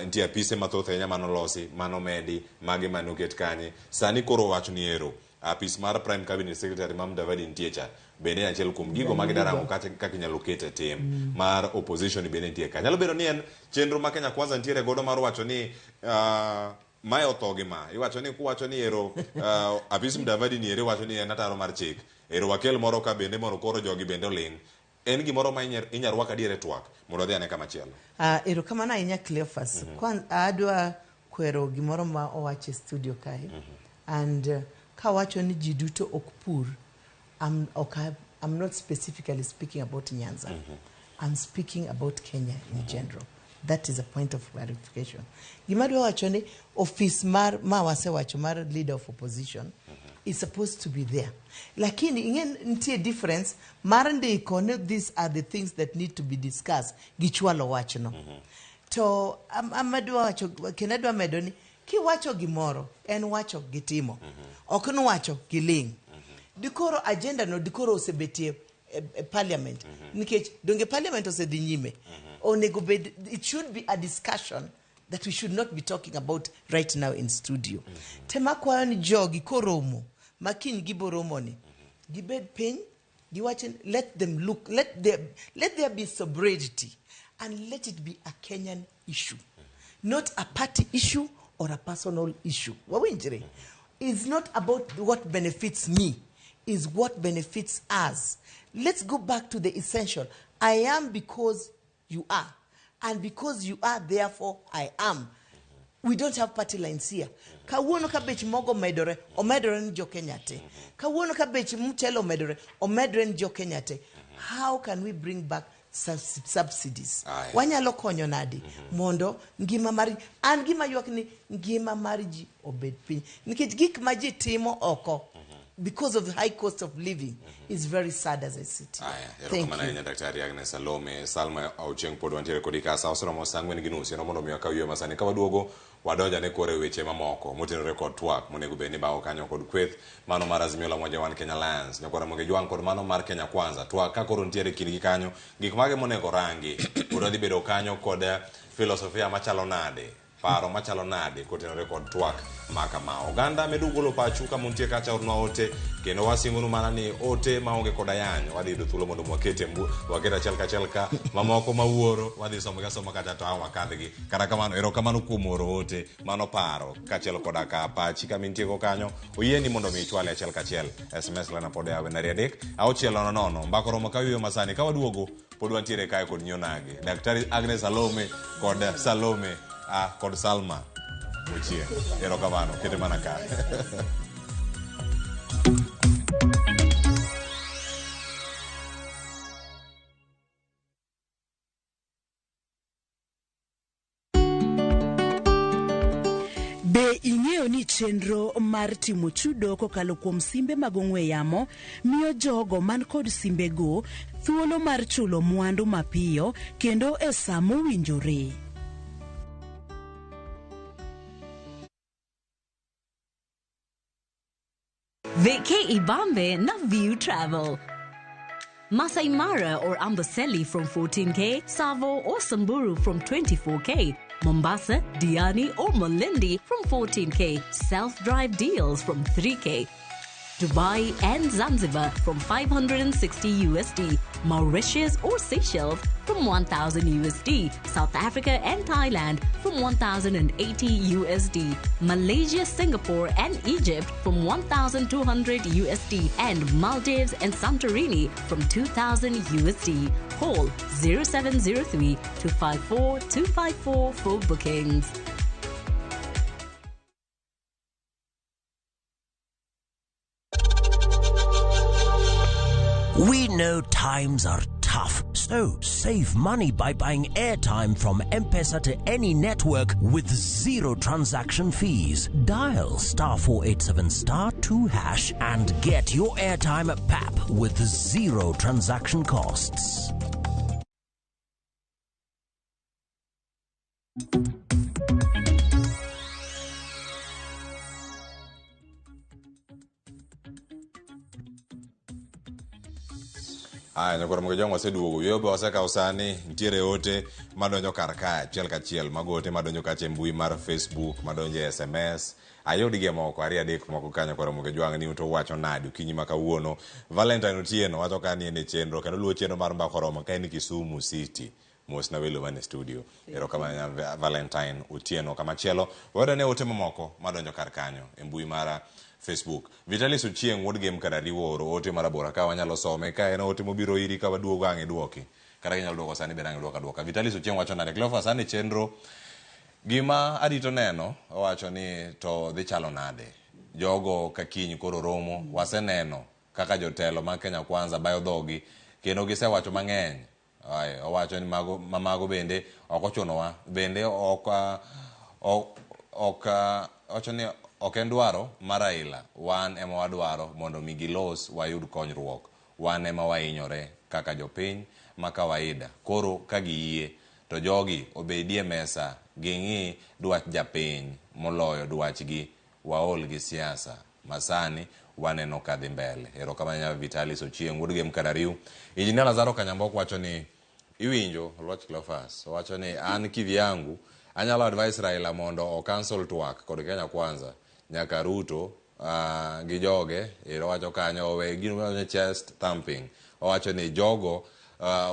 nitie apise mathoth ahinya manolosi, manomedi, magi manoket kanye. Sani koro wacho ni ero apis mar Prime Cabinet Secretary ma Mudavadi nitie cha bende en achiel kuom gigo ma gidarango kaka inyalo ket e tim mar opposition bende nitie ka. Nyalo bedo ni en chenro ma Kenya Kwanza nitiere godo mar wacho ni mae otho gi ma. Iwacho ni kuwacho ni ero apis Mudavadi ni ere wacho ni en ataro mar chik. Ero wakel moro ka bende mondo koro jogi bende oling'. En gimoro ma inyalo rwak adier e twak mondo wadhi ane kama chielo. Erokamano ahinya Cleophas. Kwan, adwa kwero gimoro ma owach e studio kae. And kawacho ni ji duto ok pur, I'm not specifically speaking about Nyanza. I'm speaking about Kenya in general. That is a point of clarification. Gima adwa wacho ni office mar ma wasewacho mar leader of opposition is supposed to be there. Lakini ing'e nitie difference mar ndiko ni these are the things that need to be discussed gi chwalo wachno. To adwa wacho kendo adwa medo ni kiwacho gimoro en wacho gi timo. Ok ni wacho gi ling'. Dikoro agenda no dikoro osebetie e parliament. Nikech donge parliament osedhi nyime. Onego bed, it should be a discussion that we should not be talking about right now in studio. Tema kwayo ni jogi koromo, ma kiny giboromo ni, gibed piny, giwach ni, let them look, let there be sobriety, and let it be a Kenyan issue, not a party issue or a personal issue. Wawinjre? It's not about what benefits me, it's what benefits us. Let's go back to the essential. I am because you are, and because you are, therefore I am. We don't have party lines here. Kawuono ka bech mogo omedore, omedore ni jo Kenya te. Kawuono ka bech mchele omedore, omedore ni jo Kenya te. How can we bring back subsidies? Wanyalo konyo nadi mondo ngima mar an gima ywak ni ngima mar ji obed piny. Nikech gik ma ji timo oko because of the high cost of living is very sad as I sit here. Thank Erokamano you. ahinya Daktari Agnes Salome. Salma Ochieng pod wantiere kodi ka sa oseromo sa 4:30 en mondo mi wakaw yweyo masani ka waduogo wadonjane koro e weche mamoko motenore kod twak monego bed ni bago kanyo kod kweth mano mar Azimio la Umoja One Kenya Alliance nyakwara Ramogi Jwang' kod mano mar Kenya Kwanza. Twak ka koro nitiere kindgi kanyo gik mage monego rangi pod wadhi bedo kanyo kod filosofia machalo nade, paro machalo nade kotenore kod twak ma kama. Oganda medo golo pachu kama untie kacha ornwa ote kendo wasingonu mana ni ote maonge kod ayany wadhi yudo thuolo mondo wakete waket achiel kachiel ka mamoko mawuoro wadhi somo gi asoma kata to ang' wakadhgi. Kata kamano erokamano kuom oro ote mano paro kaachiel koda ka pachi kama intiego kanyo oyieni mondo mi ichwale achiel kachiel. SMS lana pod yawe 3 6 0 0 mbaka oromo ka wiyo masani ka waduogo pod wantiere kae kod Nyonage Daktari Agnes Salome kod Salome kod Salma Ochieng. Erokamano, kete mana ka. Be ing'eyo ni chenro mar timo chudo kokalo kuom simbe mag ong'we yamo miyo jogo man kod simbego thuolo mar chulo mwandu mapiyo kendo e sa mowinjore? Vacay Ibambe na View Travel. Masai Mara or Amboseli from 14K, Tsavo or Samburu from 24K, Mombasa, Diani or Malindi from 14K, self-drive deals from 3K, Dubai and Zanzibar from 560 USD, Mauritius or Seychelles from 1000 USD, South Africa and Thailand from 1080 USD, Malaysia, Singapore and Egypt from 1200 USD, and Maldives and Santorini from 2000 USD. Call 0703 254 254 for bookings. We know times are tough, so save money by buying airtime from M-Pesa to any network with zero transaction fees. Dial star 487 star 2 hash and get your airtime at PAP with zero transaction costs. Aya, nyakwar Mugejwang' waseduogo. Yweyo be wasekawo sani. Nitiere ote madonjo kar ka achiel kachiel. Mago ote madonjo kacha e mbui mar Facebook, madonjo e SMS. Ayudgi moko, ariyo adek moko ka nyakwar Mugejwang' ni to wacho nade okinyi ma kawuono. Valentine Otieno wacho ka ni en e chenro kendo luwo chenro mar Mbaka Oromo ka en Kisumu City. Mos na welo man e studio. Erokamano Valentine Otieno. Kamachielo, wayudo ne ote mamoko madonjo kar kanyo e mbui mar Facebook. Vitalis Ochieng' wuod Gem Karariwo oro ote marabora ka wanyalo some ka en ote mobiro iri ka waduogo ang' iduoki. Kata inyalo duoko sani bende ang' iduoko aduoka. Vitalis Ochieng' wacho nade? Cleophas an e chenro gima arito neno owacho ni to dhi chalo nade. Jogo ka kiny koro romo waseneno kaka jotelo mag Kenya Kwanza bayo dhogi kendo gisewacho mang'eny. Ay, owacho ni mago mamago bende ok ochunowa bende ok ok owacho ni ok en dwaro mar Raila wan ema wadwaro mondo mi gilos wayud konyruok wan ema wahinyore kaka jopiny ma kawaida koro ka giyie to jogi obedie mesa ging'i dwach japiny moloyo dwachgi waol gi siasa masani waneno kadhi mbele. Erokamano Vitalis Ochieng' wuod Gem Karariu. Injinia Lazaro Kanyambok wacho ni iwinjo Oluoch Cleophas wacho ni an kivyangu anyalo advise Raila mondo o cancel twak kod Kenya Kwanza nyaka Ruto gi joge ero wacho kanyo owe gino ni chest thumping owacho ni jogo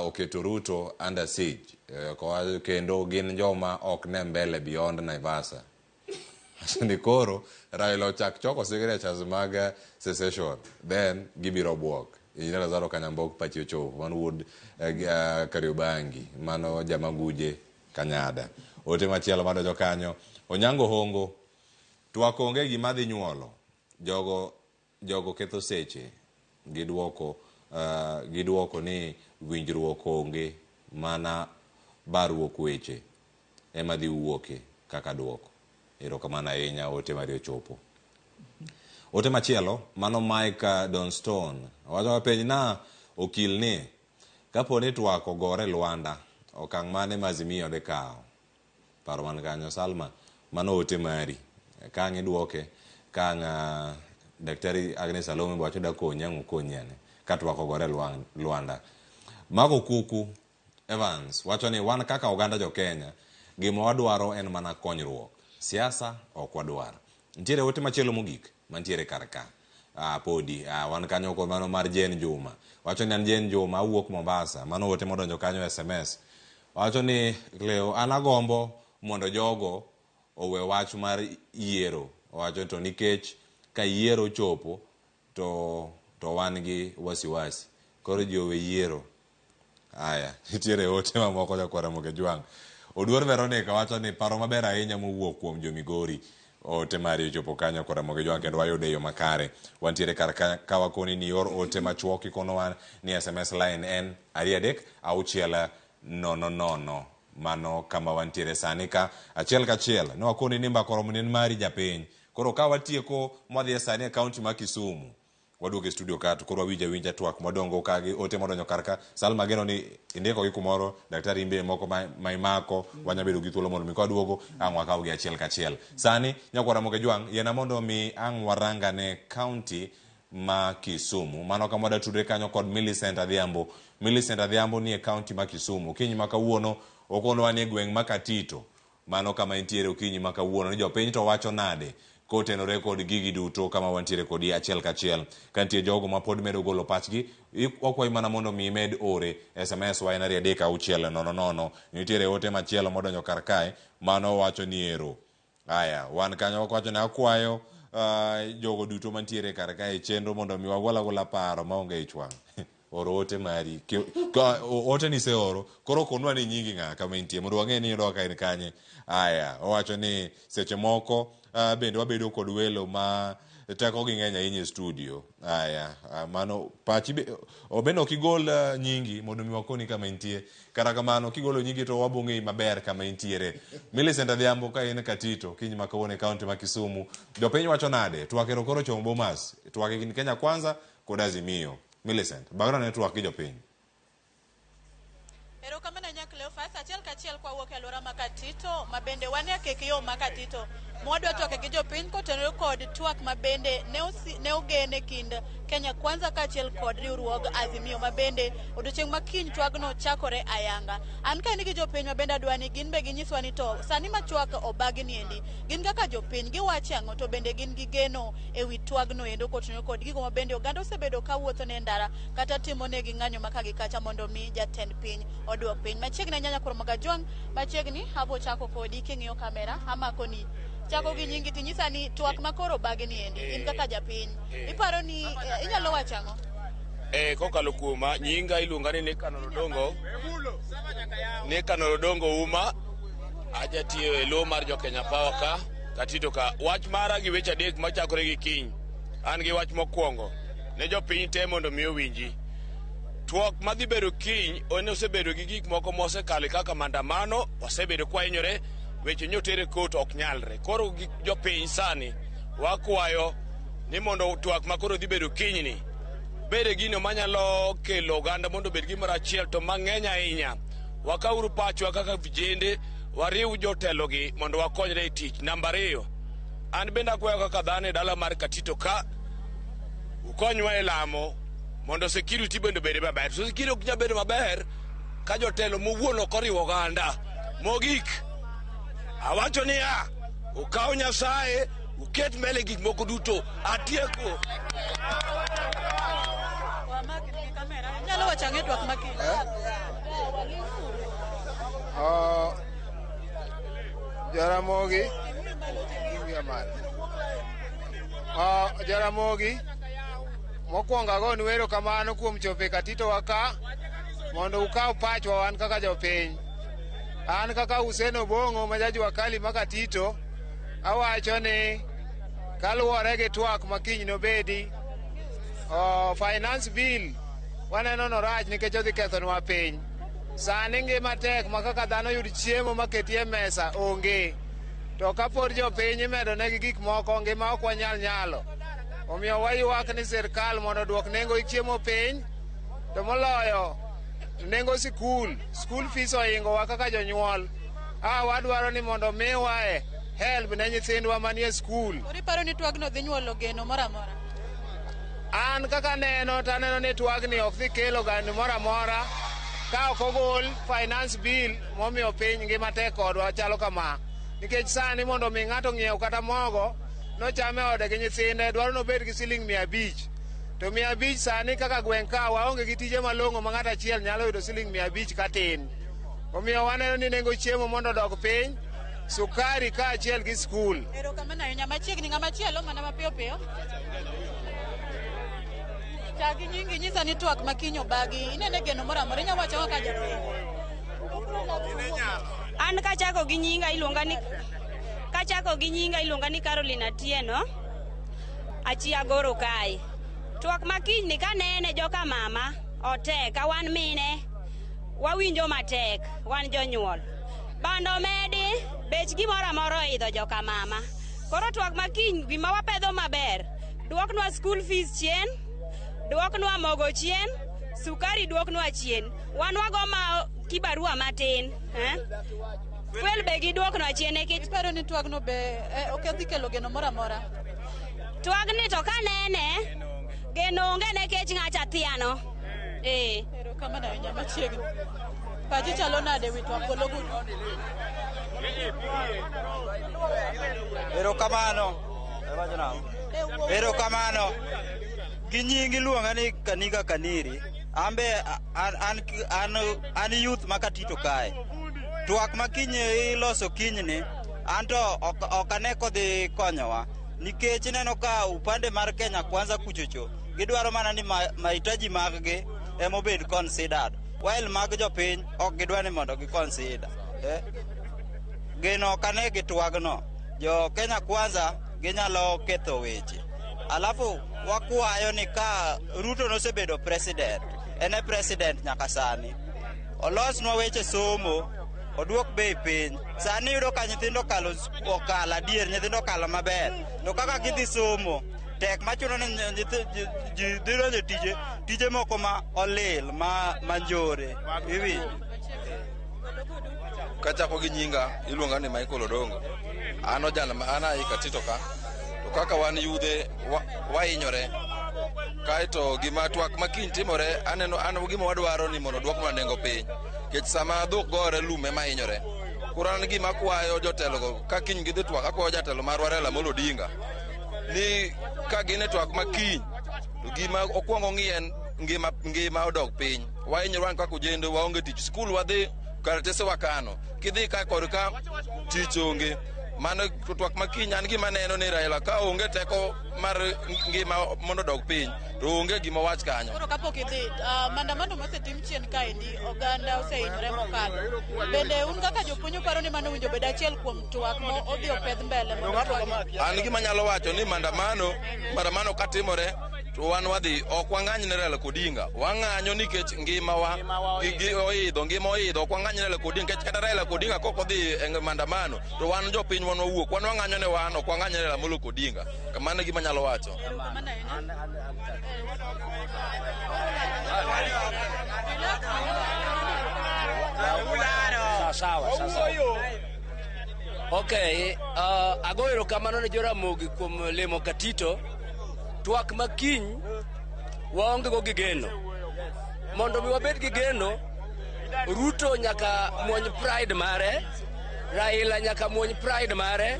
oketo Ruto under siege kendo gin joma ok ne mbele beyond Naivasha. Ni koro Raila ochak choko signatures mag secession then gibiro buok. Injinia Lazaro Kanyambok pachi ochopo mano wuod Kariobangi mano jamaguje Kanyada. Ote machielo madonjo kanyo Onyango Hongo twak onge gima dhi nyuolo jogo ketho seche gidwoko ni winjruok onge mana baruok weche ema dhi wuoke kaka duoko. Erokamano ahinya ote mari ochopo. Ote machielo mano Mike Donstone owacho penj na okil ni kapo ni twak ogore Lwanda okang' mane ma Azimio dhi kawo. Paro man kanyo Salma mano ote mari ka ang' iduoke ka ang' Daktari Agnes Salome wacho da konyi ang' okonyi ane ka twak ogore Lwanda. Mago Kuku Evans wacho ni wan kaka oganda jo Kenya gima wadwaro en mana konyruok. Siasa ok wadwar. Nitiere ote machielo mogik mantiere kar ka. Podi wan kanyo kod mano mar Jane Juma. Wacho ni an Jane Juma awuok Mombasa. Mano ote modonjo kanyo SMS. Wacho ni Cleo an agombo mondo jogo owe wach mar yiero. Owacho to nikech ka yiero chopo to wan gi wasiwasi. Koro ji owe yiero. Aya, nitiere ote mamoko nyakwar Ramogi Ojwang'. Oduor Veronica wacho ni paro maber ahinya mowuok kuom jo Migori. Ote mari ochopo kanyo kod Ramogi Ojwang' kendo wayude e yo makare. Wantiere kar ka wakoni ni yor ote machuok ikonowa ni SMS line en 2 3 6 0 0. Mano kama wantiere sani ka achiel kachiel. Ne wakoni ni mbaka oromo ne en mari japiny. Koro ka watieko mwadhi e sani e kaunti ma Kisumu. Waduogo e studio ka to koro wawinjo awinja twak madongo ka gi ote modonjo kar ka. Salma ageno ni indiko gi kumoro, daktari imbe moko ma imako, wanya bedo gi thuolo mondo mi kwaduogo ang' wakaw gi achiel kachiel. Sani nyakwar Ramogi Ojwang' yiena mondo mi ang' warangane kaunti ma Kisumu. Mano kama wadwa kanyo kod Millicent Adhiambo. Millicent Adhiambo ni e kaunti ma Kisumu. Okinyi ma kawuono okonowa ni e gweng' ma Katito. Mano kama entiere okinyi ma kawuono ni jopiny to wacho nade kotenore kod gigi duto kama wantiere kodi achiel kachiel. Ka nitie jogo ma pod medo golo pachgi, wakwayi mana mondo mi imed ore SMS wa en 23600. Nitiere ote machielo modonjo kar kae, mano wacho ni ero. Aya, wan kanyo wacho ni akwayo jogo duto mantiere kar kae e chenro mondo mi wagol agola paro maonge ich wang'. Oro ote mari. Ote ni iseoro, koro konwa ni nyingi ng'a kama intie mondo wang'e ni iyudowa ka in kanye. Aya, owacho ni seche moko bende wabedo kod welo ma teko gi ng'eny ahinya e studio. Aya, mano pachi bende ok igol nyingi mondo mi wakoni kama intie. Kata kamano kigolo nyingi to wabo ng'eyi maber kama intiere. Millicent Adhiambo ka in Katito, kiny ma kawuono e kaunti ma Kisumu. Jopiny wacho nade? Twak ero koro chomo Bomas. Twak e kind Kenya Kwanza kod Azimio. Millicent, bagna ne twak gi jopiny. Erokamano ahinya Cleophas, achiel kachiel kwawuok e alwora ma Katito, ma bende wan e akek yo ma Katito, mwadwa twake gi jopiny kotenore kod twak ma bende ne ogen e kind Kenya Kwanza kaachiel kod riwruog Azimio, ma bende odiochieng' ma kiny twagno chakore ayanga. An kaendi gi jopiny ma bende adwa ni gin be ginyiswa ni to sani ma twak obagi niendi, gin kaka jopiny giwacho ang'o, to bende gin gi geno e wi twagno endo kotenore kod gigo ma bende oganda osebedo kawuotho ne ndara kata timo negi ng'anyo ma ka gi kacha mondo mi jatend piny oduok piny. Machiegni ahinya Nyakwar Mogajwang', machiegni abo chako kodi king'iyo kamera, amakoni. Chako gi nyingi tinyisa ni twak ma koro obagi ni endi, in kaka japiny, iparo ni inyalo wacho ang'o? Kokalo kuoma, nyinga iluonga ni Nicanor Odongo. Nicanor Odongo Uma, ajatiyo e lo mar jo Kenya Power ka, Katito ka. Wach mara gi weche adek machakore gi kiny. An gi wach mokwongo, ne jopiny te mondo mi owinji. Twak madhi bedo kiny, en osebedo gi gik moko mosekale kaka maandamano, wasebedo kwahinyore, weche nyotere e kot ok nyalre. Koro gi jopiny sani, wakwayo ni mondo twak ma koro dhi bedo kinyni, bede gino manyalo kelo oganda mondo obed gimoro achiel to mang'eny ahinya. Wakawuru pachwa kaka vijende, wariw jotelogi mondo wakonyre e tich. Namba ariyo, an bende akwayo kaka dhano e dala mar Katito ka, ukonywa e lamo mondo security bende obed maber. So security ok nyal bedo maber ka jotelo mowuon ok oriwo oganda. Mogik, awacho niya, ukaw Nyasaye, uket mbele gik moko duto. Atieko. Inyalo wacho ang'o e twak ma kiny? Jaramogi, Jaramogi, mokwongo agonu erokamano kuom chopo e Katito wa ka mondo ukaw pachwa wan kaka jopiny. An kaka Hussein Obong'o ma jajua kali ma Katito, awacho ni kaluwore gi twak ma kiny nobedi, finance bill waneno norach nikech odhi kethonwa piny. Sani ngima tek ma kaka dhano yud chiemo maketi e mesa onge. To kapod jopiny imedo negi gik moko, ngima ok wanyal nyalo. Omiyo waywak ni sirkal mondo oduok nengo chiemo piny, to moloyo nengo sikul, school fees ohingowa kaka jonyuol. Wadwaro ni mondo miwae help ne nyithindwa manie skul. Koro iparo ni twagno dhi nyuolo geno moro amora? An kaka neno to aneno ni twagni ok dhi kelo geno moro amora ka ok ogol finance bill momiyo piny ngima tek kodwa chalo kama. Nikech sani mondo mi ng'ato ng'iew kata mogo nochame ode gi nyithinde dwaro nobed gi siling 500. To 500 sani kaka gweng' ka waonge gi tije malong'o ma ng'ato achiel nyalo yudo siling 500 katin. Omiyo waneno ni nengo chiemo mondo odog piny, sukari kaachiel gi skul. Erokamano ahinya. Machiegni ng'ama chielo mana mapiyo piyo. Chak gi nyingi, nyisa ni twak ma kiny obagi. Inene geno moro amora, inyalo wacho kaka japiny. An kachako gi nyinga iluonga ni kachako gi nyinga iluonga ni Caroline Atieno. Achia Goro kae. Twak ma kiny ni kanene joka mama otek, ka wan mine wawinjo matek, wan jonyuol. Bando medi, bech gimoro amora oidho joka mama. Koro twak ma kiny gima wapedho maber, duoknwa school fees chien, duoknwa mogo chien, sukari duoknwa chien. Wan wago ma kibarua matin, Fuel be giduoknwa chien nikech Iparo ni twagno be ok odhi kelo geno moro amora? Twagni to kanene, Geno onge nikech ng'acha thiano. Eh. Erokamano ahinya machiegni. Pachi chalo nade wi twak golo gudu? Erokamano. Erokamano. Gi nying iluonga ni Kaniga Kaniri. An be an youth ma Katito kae. Twak ma kiny iloso kinyni, an to ok ane kodhi konyowa. Nikech ineno ka upande mar Kenya Kwanza kuchocho, gidwaro mana ni mahitaji mag-gi ema obed considered. While mag jopiny ok gidwa ni mondo gi consider. Geno ok ane gi twagno. Jo Kenya Kwanza ginyalo ketho weche. Alafu wakwayo ni ka Ruto nosebedo president, en e president nyaka sani. Olosnwa weche somo, oduok bei piny. Sani iyudo ka nyithindo okalo adier, nyithindo okalo maber. To kaka gidhi somo, tek machuno ni ji dhi donjo tije moko ma olil, ma njore. Iwinjo? Kachako gi nyinga, iluonga ni Michael Odongo. An ojana an ai Katito ka. To kaka wan yudhe wahinyore. Kaeto gima twak ma kiny timore, aneno an gima wadwaro ni mondo oduoknwa nengo piny. Nikech sama dhok gore lum ema hinyore. Koro an gima akwayo jotelogo, ka kiny gidhi twak, akwayo jatelo marwa Raila Amolo Odinga ni ka gin e twak ma kiny, to gima okwongo ng'i en ngima odok piny. Wahinyore wan kaka ojende, waonge tich. Skul wadhi, karatese wakano. Kidhi ka kod ka, tich onge. Mano twak ma kiny an gima neno ni Raila ka onge teko mar ngima mondo odog piny, to onge gima wach kanyo. Koro kapok idhi, maandamano mosetim chien kaendi, oganda osehinyore mokalo. Bende un kaka jopuonj uparo ni mano owinjo bed achiel kuom twak mo odhi opedh mbele mondo twagi? An gima anyalo wacho ni maandamano katimore to wan wadhi, ok wang'any ne Raila Odinga. Wang'anyo nikech ngimawa oidho, ngima oidho, ok wang'any ne Raila Odinga. Nikech kata Raila Odinga kok odhi e maandamano, to wan jopiny wan wawuok, wan wang'anyo ne wan, ok wang'any ne Raila Amolo Odinga. Kamano e gima anyalo wacho. Sawa, sawa. Okay, agoyo erokamano ne Joramogi kuom lemo Katito. Twak ma kiny waonge go gi geno. Mondo mi wabed gi geno, Ruto nyaka muony pride mare, Raila nyaka muony pride mare,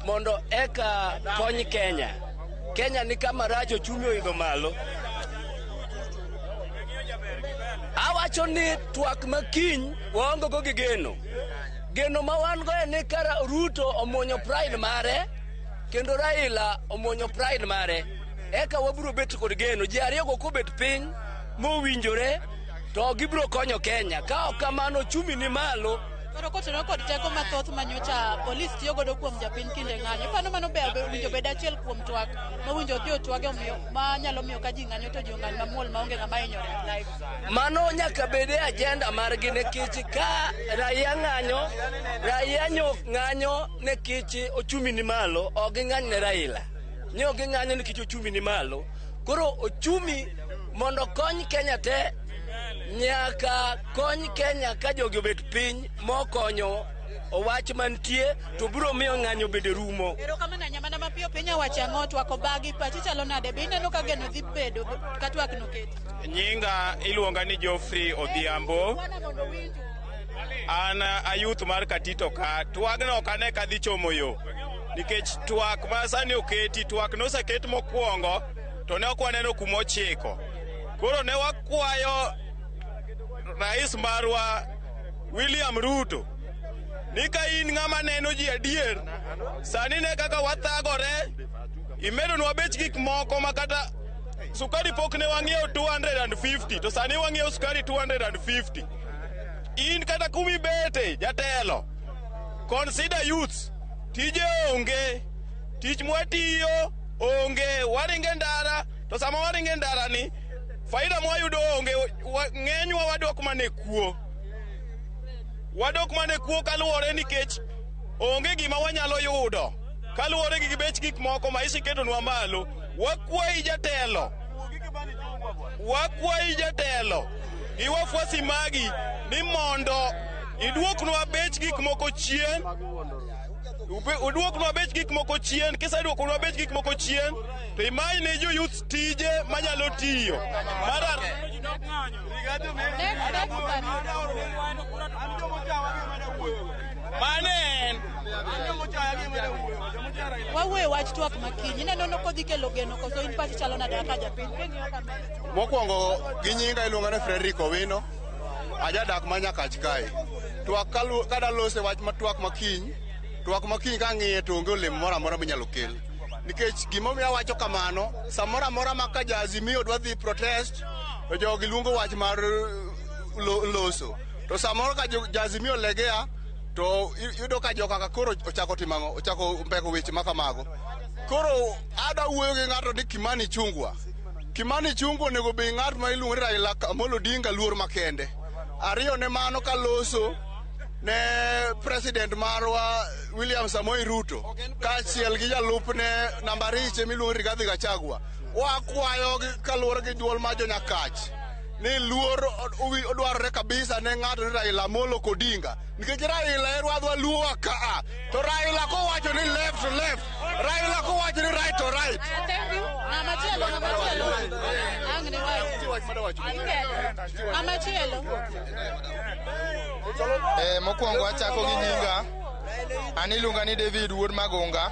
mondo eka kony Kenya. Kenya ni kama rach, ochumi oidho malo. Awacho ni twak ma kiny waonge go gi geno. Geno ma wan go en ni ka Ruto omuonyo pride mare, kendo Raila omuonyo pride mare, eka wabiro bet kod geno. Ji ariyogo kobet piny mowinjore, to gibiro konyo Kenya. Ka ok kamano, ochumi ni malo. Koro kotenore kod teko mathoth manyocha polis tiyo godo kuom japiny kinde ng'anyo. Iparo mano be owinjo bed achiel kuom twak mowinjo odhi otwage omiyo ma nyalo miyo ka ji ng'anyo to ji ong'any mamuol maonge ng'ama hinyore. Mano nyaka bed e agenda margi nikech ka raia ng'anyo, raia ng'anyo nikech ochumi ni malo, ok ging'any ne Raila. Ni ok ging'anyo nikech ochumi ni malo. Koro ochumi mondo kony Kenya te, nyaka kony Kenya ka jogi obet piny mokonyo owach mantie to biro miyo ng'anyo bende rumo. Erokamano ahinya. Mana mapiyo piny owacho ang'o? Twak obagi, pachi chalo nade? Be ineno ka geno dhi bedo ka twak no keti? Nyinga iluonga ni Geoffrey Odhiambo. An a youth mar Katito ka. Twagno ok ane ka dhi chomo yo. Nikech twak ma sani oketi, twak noseket mokwongo to ne ok waneno kuma ochiko. Koro ne wakwayo rais marwa William Ruto ni ka in ng'ama neno ji adier, sani ne kaka wathagore, imedonwa bech gik moko ma kata sukari pok ne wang'iewo 250 to sani wang'iewo sukari 250. In kata kumibete jatelo, consider youths, tije onge, tich mwatiyo onge, waringe ndara, to sama waringe ndara ni faida mwayudo onge, ng'enywa wadok mana e kuo. Wadok mana e kuo kaluwore nikech onge gima wanyalo yudo kaluwore gi bech gik moko ma isiketonwa malo. Wakwayi jatelo, wakwayi jatelo gi wafuasi magi ni mondo iduoknwa bech gik moko chien. Uduoknwa bech gik moko chien, kiseduokonwa bech gik moko chien, to imany ne jo youth tije manyalo tiyo. Mar mane en Wawuoye wach twak makiny. Ineno ni kodhi kelo geno koso in pachi chalo nade kaka japiny? King'iyo kamano. Mokwongo gi nyinga iluonga ni Frederick Owino, ajadak ma Nyakach kae. Twak kadalose wach ma twak makiny, twak makiny kang'iye to onge olemo moro amora minyalo kel. Nikech gimomiyo awacho kamano, samoro amora ma ka ja Azimio dwa dhi protest, to jogi luongo wach mar loso. To samoro ka ja Azimio legea, to iyudo ka jokaka koro ochako timo ang'o? Ochako mbeko weche ma kamago. Koro ada wuoyo gi ng'ato ni Kimani Ichung'wa. Kimani Ichung'wa onego bed ng'at ma iluongo ni Raila Amolo Odinga luor makende. Ariyo ne mano kaloso ne president marwa William Samoei Ruto kaachiel gi jalupne namba ariche miluongo ni Rigathi Gachagua. Wakwayo kaluwore gi duol mar jo Nyakach ni luor odwarore kabisa ne ng'ato ni Raila Amolo Odinga nikech Raila e rwadhwa luowa kaa to Raila kowacho ni left to left, Raila kowacho ni right to right. Thank you. Ng'ama chielo, ng'ama chielo. Ang' ni wach. Ng'ama chielo. Mokwongo achako gi nyinga. An iluonga ni David wuod Magunga.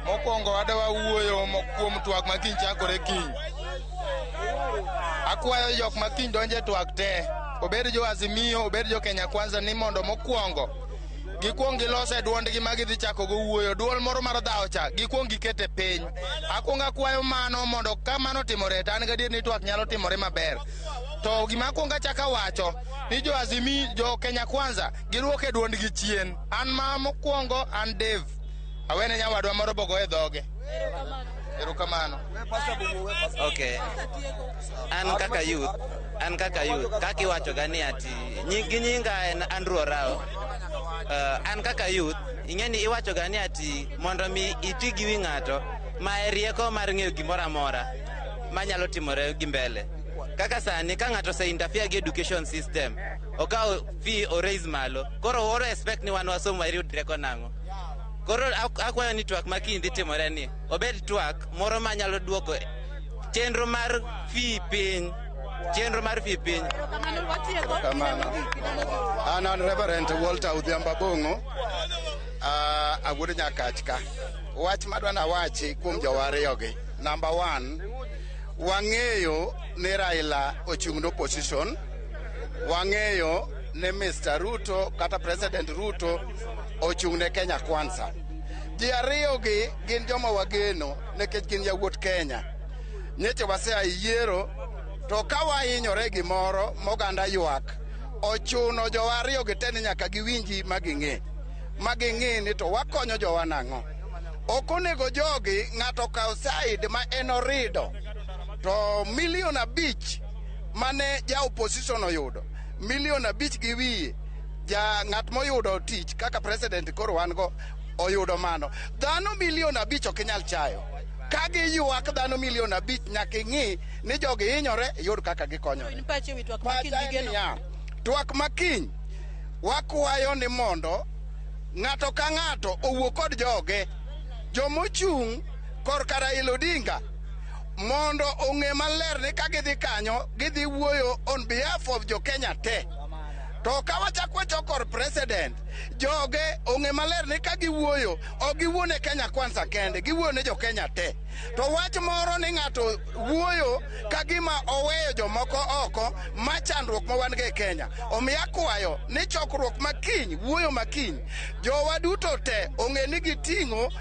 Mokwongo adwa wuoyo kuom twak ma kiny chakore kiny. Akwayo jok ma kiny donje twak te, obed jo Azimio, obed jo Kenya Kwanza ni mondo mokwongo gikwong gilose duondgi ma gidhi chako go wuoyo. Duol moro mar dhawo cha gikwong gikete piny. Akwong akwayo mano mondo ka mano otimore to an gadier ni twak nyalo timore maber. To gima akwong achako awacho ni jo Azimio, jo Kenya Kwanza giduoke duondgi chien. An ma mokwongo an Dave. Awene nyawadwa moro bogo e dhoge. Erokamano. Okay. An kaka youth, kaka iwacho ga ni ati gi nyinga en Andrew Orao. An kaka youth, ing'e ni iwacho ga ni ati mondo mi iti gi wi ng'ato ma e rieko mar ng'eyo gimoro amora manyalo timore gi mbele. Kaka sani ka ng'ato ose interfere gi education system, okawo fee o raise malo. Koro oro expect ni wan wasom wayud rieko nang'o? Koro akwayo ni twak ma kiny dhi timore ni obed twak moro manyalo duoko chenro mar fee piny. Chenro mar fee piny. Erokamano, watieko. Erokamano. An Reverend Walter Odhiambo Abong'o, awuod Nyakach ka. Wach madwa nawachi kuom jowa ariyogi. Number one, wang'eyo ni Raila ochung' ne opposition. Wang'eyo ni Mr. Ruto kata President Ruto ochung' ne Kenya Kwanza. Ji ariyogi gin joma wageno nikech gin yawuot Kenya. Nyeche wasea e yiero to ka wahinyore gimoro moganda ywak ochuno jowa ariyogi te ni nyaka giwinji ma ging'e ma ging'i ni to wakonyo jowa nang'o. Ok onego jogi ng'ato okaw side ma en orido to milion 5 mane ja opposition oyudo milion 5 gi wiye ja ng'at moyudo tich kaka president koro wan go oyudo mano dhano milion 5 ok inyal chayo ka giywak dhano milion 5 nyaka ing'i ni jogi hinyore iyud kaka gikonyore. In pachi e wi twak makiny Pacha en gi geno. niya, twak makiny wakwayo ni mondo ng'ato ka ng'ato owuo kod joge jomochung' korka Raila Odinga mondo ong'e maler ni ka gidhi kanyo gidhi wuoyo on behalf of jo Kenya te. To ka wachak wachok kor president, joge ong'e maler ni ka giwuoyo ok giwuo ne Kenya Kwanza kende, giwuoyo ne jo Kenya te. To wach moro ni ng'ato wuoyo ka gima oweyo jomoko oko ma chandruok ma wan go e Kenya. Omiyo akwayo ni chokruok makiny, wuoyo makiny, jowa duto te ong'e ni giting'o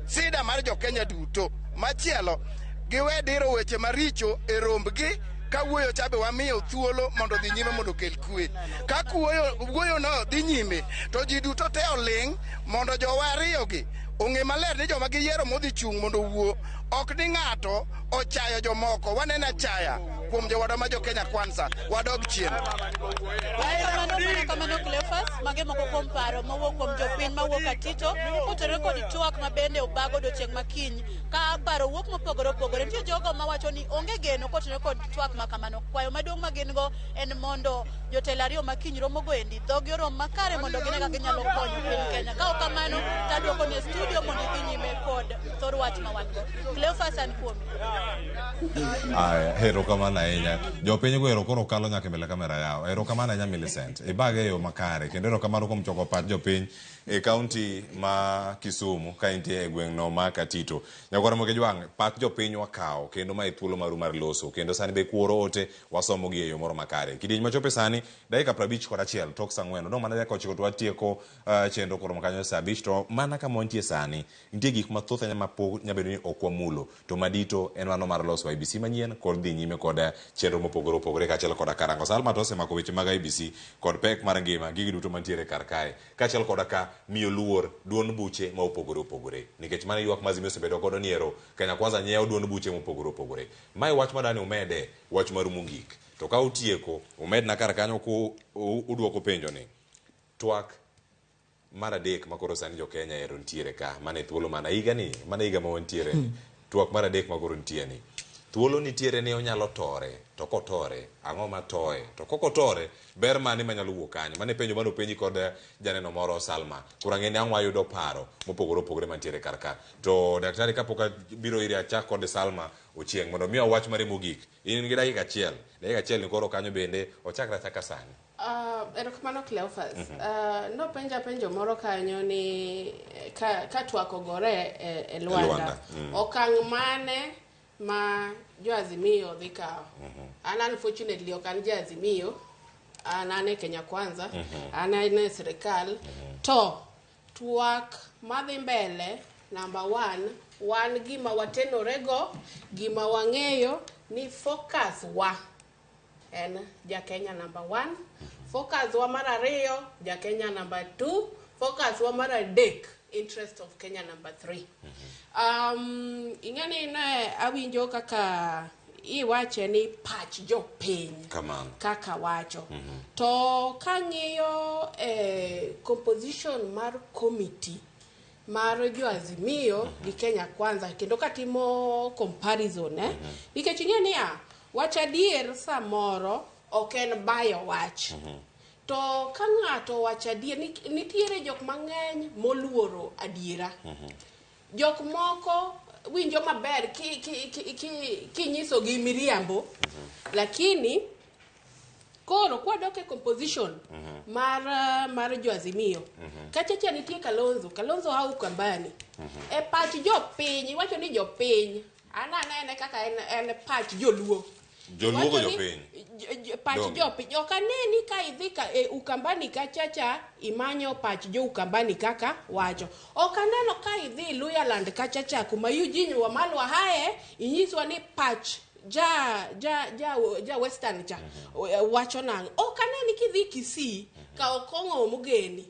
sida mar jo Kenya duto. Machielo, giwe diro weche maricho e rombgi ka wuoyo cha be wamiyo thuolo mondo odhi nyime mondo okel kwe. Ka wuoyo no dhi nyime to ji duto te oling' mondo jowa ariyogi ong'e maler ni joma giyiero modhi chung' mondo owuo ok ni ng'ato ochayo jomoko waneno achaya kuom jowadwa ma jo Kenya Kwanza wadog chien. Erokamano, kamano Cleophas. Cleophas, mage moko kuom paro mowuok kuom jopiny mawuok Katito kotenore kod twak ma bende obag odiochieng' ma kiny ka paro wuok mopogore opogore. Nitie jogo mawacho ni onge geno kotenore kod twak ma kamano. Kwayo maduong' ma gin go en mondo jotelo ariyo ma kiny romogo endi dhogi orom makare mondo gine kaka ginyalo konyo piny Kenya. Ka ok kamano to aduoko ni e studio mondo idhi nyime kod thor wach ma wan go. Cleophas an kuomi. Aya, erokamano ahinya. Jopiny go ero koro kalo nyaka e mbele kamera yawo. Erokamano ahinya Millicent. Ibage e yo makare kendo erokamano kuom choko pach jopiny e kaunti ma Kisumu ka intie e gweng' no ma Katito. Nyakwar Ramogi Jwang', pach jopiny wakawo kendo mae thuolo maru mar loso kendo sani be kuoro ote wasomo gi e yo moro makare. Kidieny machope sani dakika 51 tok saa 4 odong' mana dakika 9 to watieko chenro koromo kanyo saa 5 to mana kama wantie sani nitie gik mathoth ahinya ma po nyabedo ni ok wamulo to madito en mano mar loso IEBC manyien kod dhi nyime kod chenro mopogore opogore kaachiel koda karango. Salma to osemako weche mag IEBC kod pek mar ngima gigi duto mantiere kar kae kaachiel koda ka miyo luor duond buche ma opogore opogore nikech mano e ywak ma Azimio osebedo godo ni ero Kenya Kwanza nyiewo duond buche mopogore opogore. Mae wach madani umede wach maru mogik to ka utieko umedna kar kanyo ku uduoko penjo ni twak mar adek makoro sani jo Kenya ero nitiere ka mana e thuolo mana higa ni mana higa ma wantiere ni twak mar adek makoro nitie ni thuolo nitiere ni onyalo tore to kotore ang'o matoye to kok otore ber mane manyalo wuok kanyo mane penjo mane openji kod janeno moro Salma koro ang'e ni ang' wayudo paro mopogore opogore mantiere kar ka to daktari kapok abiro iri achak kod Salma Ochieng' mondo omiwa wach mare mogik in gi dakika achiel dakika achiel ni koro kanyo bende ochakre achaka sani. Erokamano Cleophas. Nopenja penjo moro kanyo ni ka twak ogore e Lwanda, okang' mane ma jo Azimio dhi kawo? An unfortunately ok an ja Azimio, an e Kenya Kwanza, an e sirikal, to twak madhi mbele number one, wan gima watenorego, gima wang'eyo ni focus wa en ja Kenya number 1, focus wa mar ariyo ja Kenya number 2, focus wa mar adek interest of Kenya number 3. Ing'e ni ne awinjo kaka iwache ni pach jopiny Kamano. kaka wacho. To kang'iyo composition mar committee mar jo Azimio gi Kenya Kwanza kendo katimo comparison nikech ing'e niya wach adier samoro ok en bayo wach. To ka ng'ato wacho adier, nitiere jok mang'eny moluoro adiera. Jok moko winjo maber kinyisogi miriambo, lakini koro kwadok e composition mar jo Azimio, kachacha nitie Kalonzo, Kalonzo hau Ukambani. E pach jopiny, iwacho ni jopiny, an anene kaka en pach joluo. Joluo go jopiny. Pach jopiny. Ok aneni ka idhi ka e Ukambani kachacha imanyo pach jo Ukambani kaka wacho. Ok aneno ka idhi Luhyaland kachacha kuma Eugene Wamalwa hae inyiswa ni pach ja Western cha wacho nang'o. Ok aneni kidhi Kisii ka Okong'o Omogeni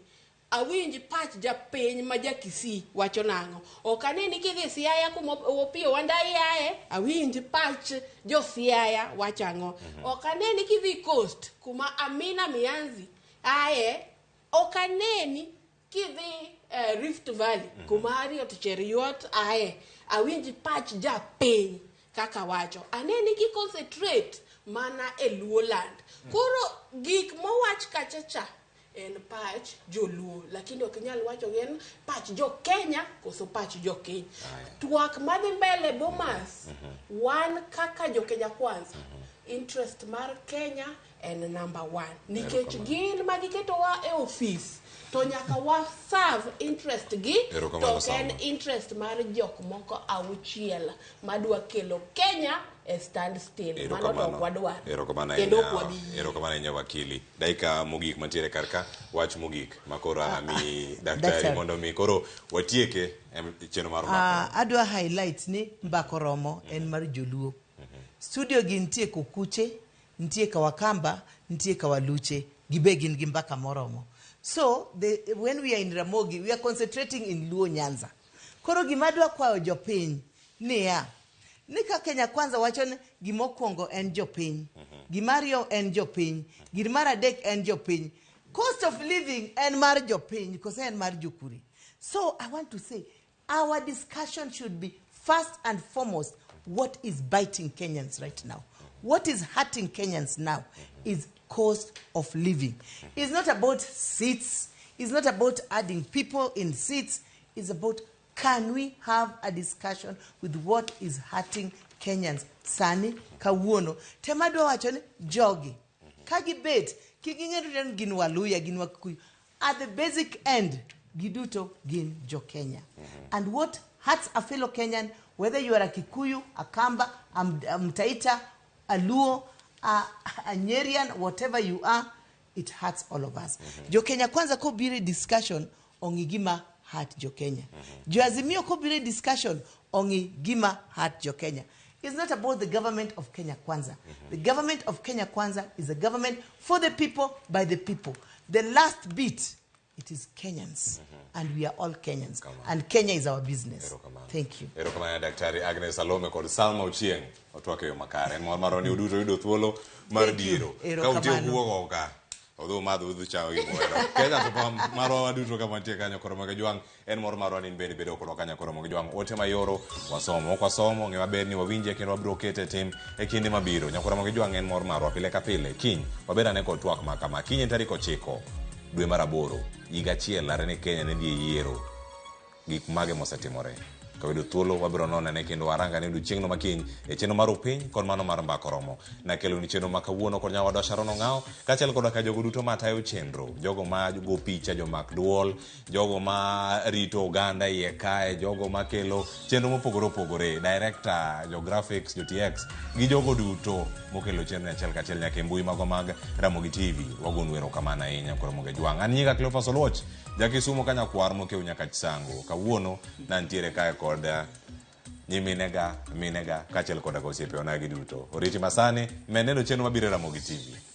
awinj pach japiny ma ja Kisii wacho nang'o. Ok aneni kidhi Siaya kuma Opiyo Wandayi ae awinj pach jo Siaya wacho ang'o. Ok aneni kidhi Coast kuma Amina Mianzi ae. Ok aneni kidhi Rift Valley kuma Harriet Cheruiyot ae awinj pach japiny kaka wacho. Aneni ki concentrate mana e Luoland. Koro gik mowach kachacha en pach joluo, lakini ok inyal wacho en pach jo Kenya koso pach jo Kenya. Twak madhi mbele Bomas, wan kaka jo Kenya Kwanza, interest mar Kenya en number 1. Nikech gin magiketowa e office to nyaka wa serve interest gi, to en interest mar jok moko auchiel madwa kelo Kenya e stand still. Mano to ok wadwar. Erokamano ahinya wakili. Dakika mogik mantiere kar ka, wach mogik makoro ami daktari mondo mi koro watieke chenro mar mbaka. Adwa highlight ni mbaka oromo en mar joluo. Studio gi nitie Kokuche, nitie Kawakamba, nitie Kawaluche, gibe gin gi mbaka moromo. So when we are in Ramogi, we are concentrating in Luo Nyanza. Koro gima adwa kwayo jopiny niya, ni ka Kenya Kwanza wacho ni gimokwongo en jopiny, gima ariyo en jopiny, gir mar adek en jopiny. Cost of living en mar jopiny kose en mar jokure? So I want to say our discussion should be first and foremost what is biting Kenyans right now. What is hurting Kenyans now is cost of living. It's not about seats. It's not about adding people in seats. It's about can we have a discussion with what is hurting Kenyans sani kawuono. Tema adwa wacho ni jogi ka gibet kik ging'e ni gin Waluya gin Wakikuyu at the basic end giduto gin jo Kenya. And what hurts a fellow Kenyan, whether you are a Kikuyu, a Kamba, a Mtaita, a Luo, a Nyerian, whatever you are, it hurts all of us. Jo Kenya Kwanza kobiro e discussion ong'i gima hurt jo Kenya. Jo Azimio kobiro e discussion ong'i gima hurt jo Kenya. It's not about the government of Kenya Kwanza. The government of Kenya Kwanza is a government for the people, by the people. The last bit, it is Kenyans. And we are all Kenyans. And Kenya is our business. Thank you. Erokamano Daktari Agnes Salome kod Salma Ochieng otwak e yo makare. En mor marwa ni uduto yudo thuolo mar Thank you. biro. Ka Erokamano. utiyo kuo ka odhi umadh udhi chamo gimoro. Kenya to pa marwa waduto kama wantie kanyo koro mag jwang' en mor marwa ni in bende bedo kodwa kanyo koro mag jwang'. Ote mayoro wasomo, ok wasomo, ng'e maber ni wawinje kendo wabiro kete e tim e kinde mabiro. Nyakoro mag jwang' en mor marwa pile ka pile. Kiny wabed ane kod twak ma kama. Kiny en tarik 9 dwe mar 8 higa achiel are ni Kenya ne dhi e yiero. Gik mage mosetimore. Ka wayudo thuolo wabiro nonene kendo waranga ne odiochieng'no makiny e chenro mar upiny kod mano mar mbaka oromo. Nakeloni chenro ma kawuono kod nyawadwa Sharon Ong'ao kaachiel koda ka jogo duto matayo chenro, jogo ma go picha, jomak duol, jogo ma rito oganda iye kae, jogo makelo chenro mopogore opogore, director, jo graphics, jo TX gi jogo duto mokelo chenro ni achiel kachiel nyaka e mbui magwa mag Ramogi TV. Wagonu erokamano ahinya koro Ramogi Jwang'. An nyinga Cleophas Oluoch, jakisumo ka nyakwar mokew nyaka Chisango. Kawuono nantiere kae kod nyiminega, minega kaachiel koda ka osiepewa giduto. Oriti masani, med neno chenro mabiro e Ramogi TV.